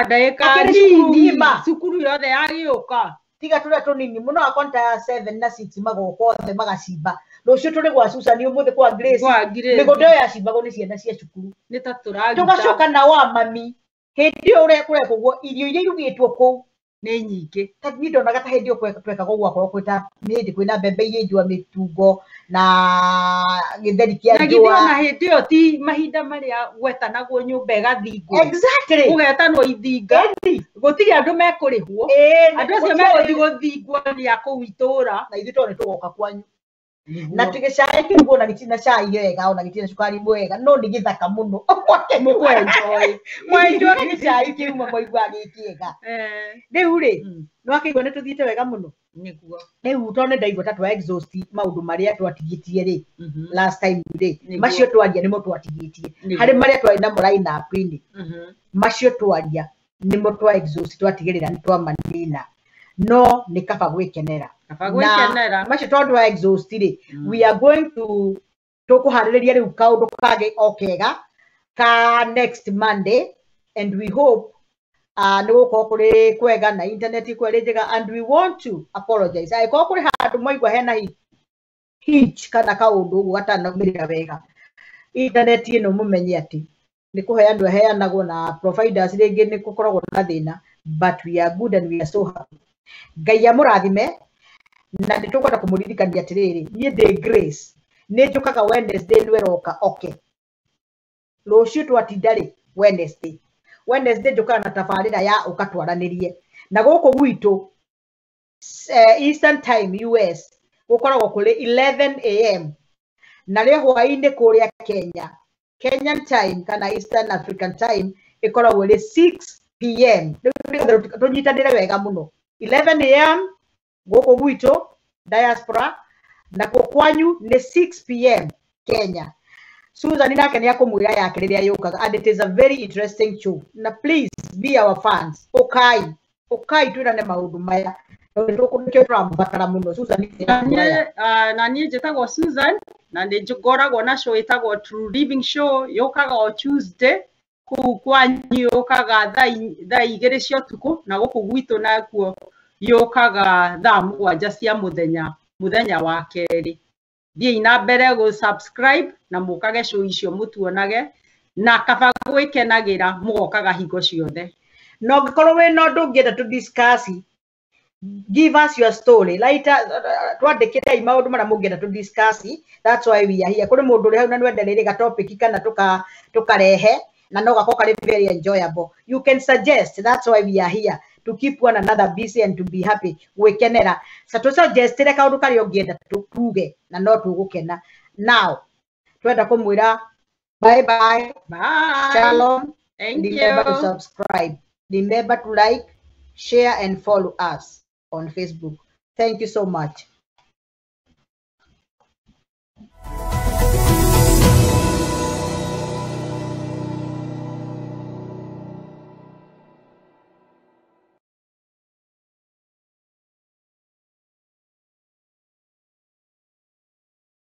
Ndagĩka nini, cukuru yothe yagĩũka. Tiga tũrĩa tũnini mũno, akwa ta ya 7 na 6 magoka othe magacimba. Rũciũ tũrĩ gwa Susan, ũmũthĩ kwa Grace. Mĩgũnda ĩyo yacimbagwo nĩ ciana cia cukuru. Nĩ ta tũragita. Tũgacoka nao a mami hĩndĩ ĩyo kũrekwo ũguo, irio iria irugĩtwo kũu nĩ nyingĩ. Niĩ ndonaga ta hĩndĩ ĩyo twekaga ũguo akorwo kwĩ ta hĩndĩ kwĩna mbembe iria njũa mĩtungo na gĩtheri kĩa njũa. Na githĩ ona hĩndĩ ĩyo ti mahinda marĩa gwetanagwo nyũmba ĩgathingwo. Exactly. Gũgetanwo ithinga. Gũtirĩ andũ mekũrĩhwo. Andũ acio megũthiĩ gũthingwo nĩ a kũu itũũra. Na ithuĩ tondũ nĩ tũgoka kwanyu. Na gĩcai kĩrugwo na gĩtirĩ na cai wega, ona gĩtirĩ na cukari mwega, no nĩ gĩthaka mũno. Mũkwenjoy. Mwenjoy gĩcai kĩu mwaiguaga gĩ kĩega. Rĩu rĩ, nĩwakĩigua nĩ tũthiĩte wega mũno. Nĩguo. Rĩu tondũ nĩ ndaigua ta twa exhaust maũndũ marĩa twatigĩtie rĩ, last time rĩ, macio twaria nĩmo twatigĩtie. Harĩ marĩa twarĩ namo line up-inĩ, macio twaria nĩmo twa exhaust twatigĩrĩra nĩ twamanina. No nĩ kaba gwĩkenera. Macio tondũ wa exhaust rĩ, we are going to tũkũharĩrĩria rĩu kaũndũ kangĩ o kega ka next Monday, and we hope nĩ gũkorwo kũrĩ kwega na internet ĩkorwo ĩrĩ njega, and we want to apologize angĩkorwo kũrĩ handũ mwaigua hena hitch kana kaũndũ ũguo gatanaumĩrĩra wega. Internet ĩno mũmenye atĩ nĩ kũheanwo ĩheanagwo na providers rĩngĩ nĩ gũkoragwo na thĩna, but we are good and we are so happy. Ngai amũrathime. Na nĩ tũkwenda kũmũririkania atĩrĩrĩ, niĩ ndĩ Grace, nĩ njũkaga Wednesday nĩ ĩroka oke. Rũciũ twatinda rĩ Wednesday. Wednesday njũkaga na tabarĩra ya ũkatwaranĩrie. Na gũkũ gwitũ Eastern Time US gũkoragwo kũrĩ 11 AM, na rĩo hwaĩ-inĩ kũrĩa Kenya, Kenyan time kana Eastern African time ĩkoragwo ĩrĩ 6 PM. Rĩu tũnyitanĩre wega mũno. 11 AM gũkũ gwitũ diaspora, na kuo kwanyu nĩ 6 PM Kenya. Susan nake nĩ akũmwĩra yake rĩrĩa yũkaga, and it is a very interesting show. Na please be our fans. Ũkai, ũkai twĩrane maũndũ maya. Nĩkĩo tũramũbatara mũno Susan. Na niĩ njĩtagwo Susan, na nĩ ngoragwo na show ĩtagwo True Living Show, yũkaga o Tuesday kũu kwanyu yũkaga thaa 2 cia ũtukũ, na gũkũ gwitũ nakuo yũkaga thaa 7 cia mũthenya, mũthenya wa kerĩ. Thiĩi na mbere gũ subscribe na mũkage show icio mũtuonage, na kaba gwĩkenagĩra mũgokaga hingo ciothe. Na ũngĩkorwo wĩna ũndũ ũngĩenda tũ discuss, give us your story. Later twandĩkĩrei maũndũ marĩa mũngĩenda tũ discuss. That's why we are here. Kũrĩ mũndũ ũrĩ hau na nĩwendereire ga topic kana tũkarehe na no gakorwo karĩ very enjoyable. You can suggest. That's why we are here. to keep one another busy and to be happy, gwĩkenera. Sa tũsuggestire kaũndũ karĩa ũngĩenda tuge na no tũgũkena. Now twenda kũmwĩra bye bye. Bye. Shalom. Thank Remember to you. subscribe, remember to like, share and follow us on Facebook. Thank you so much.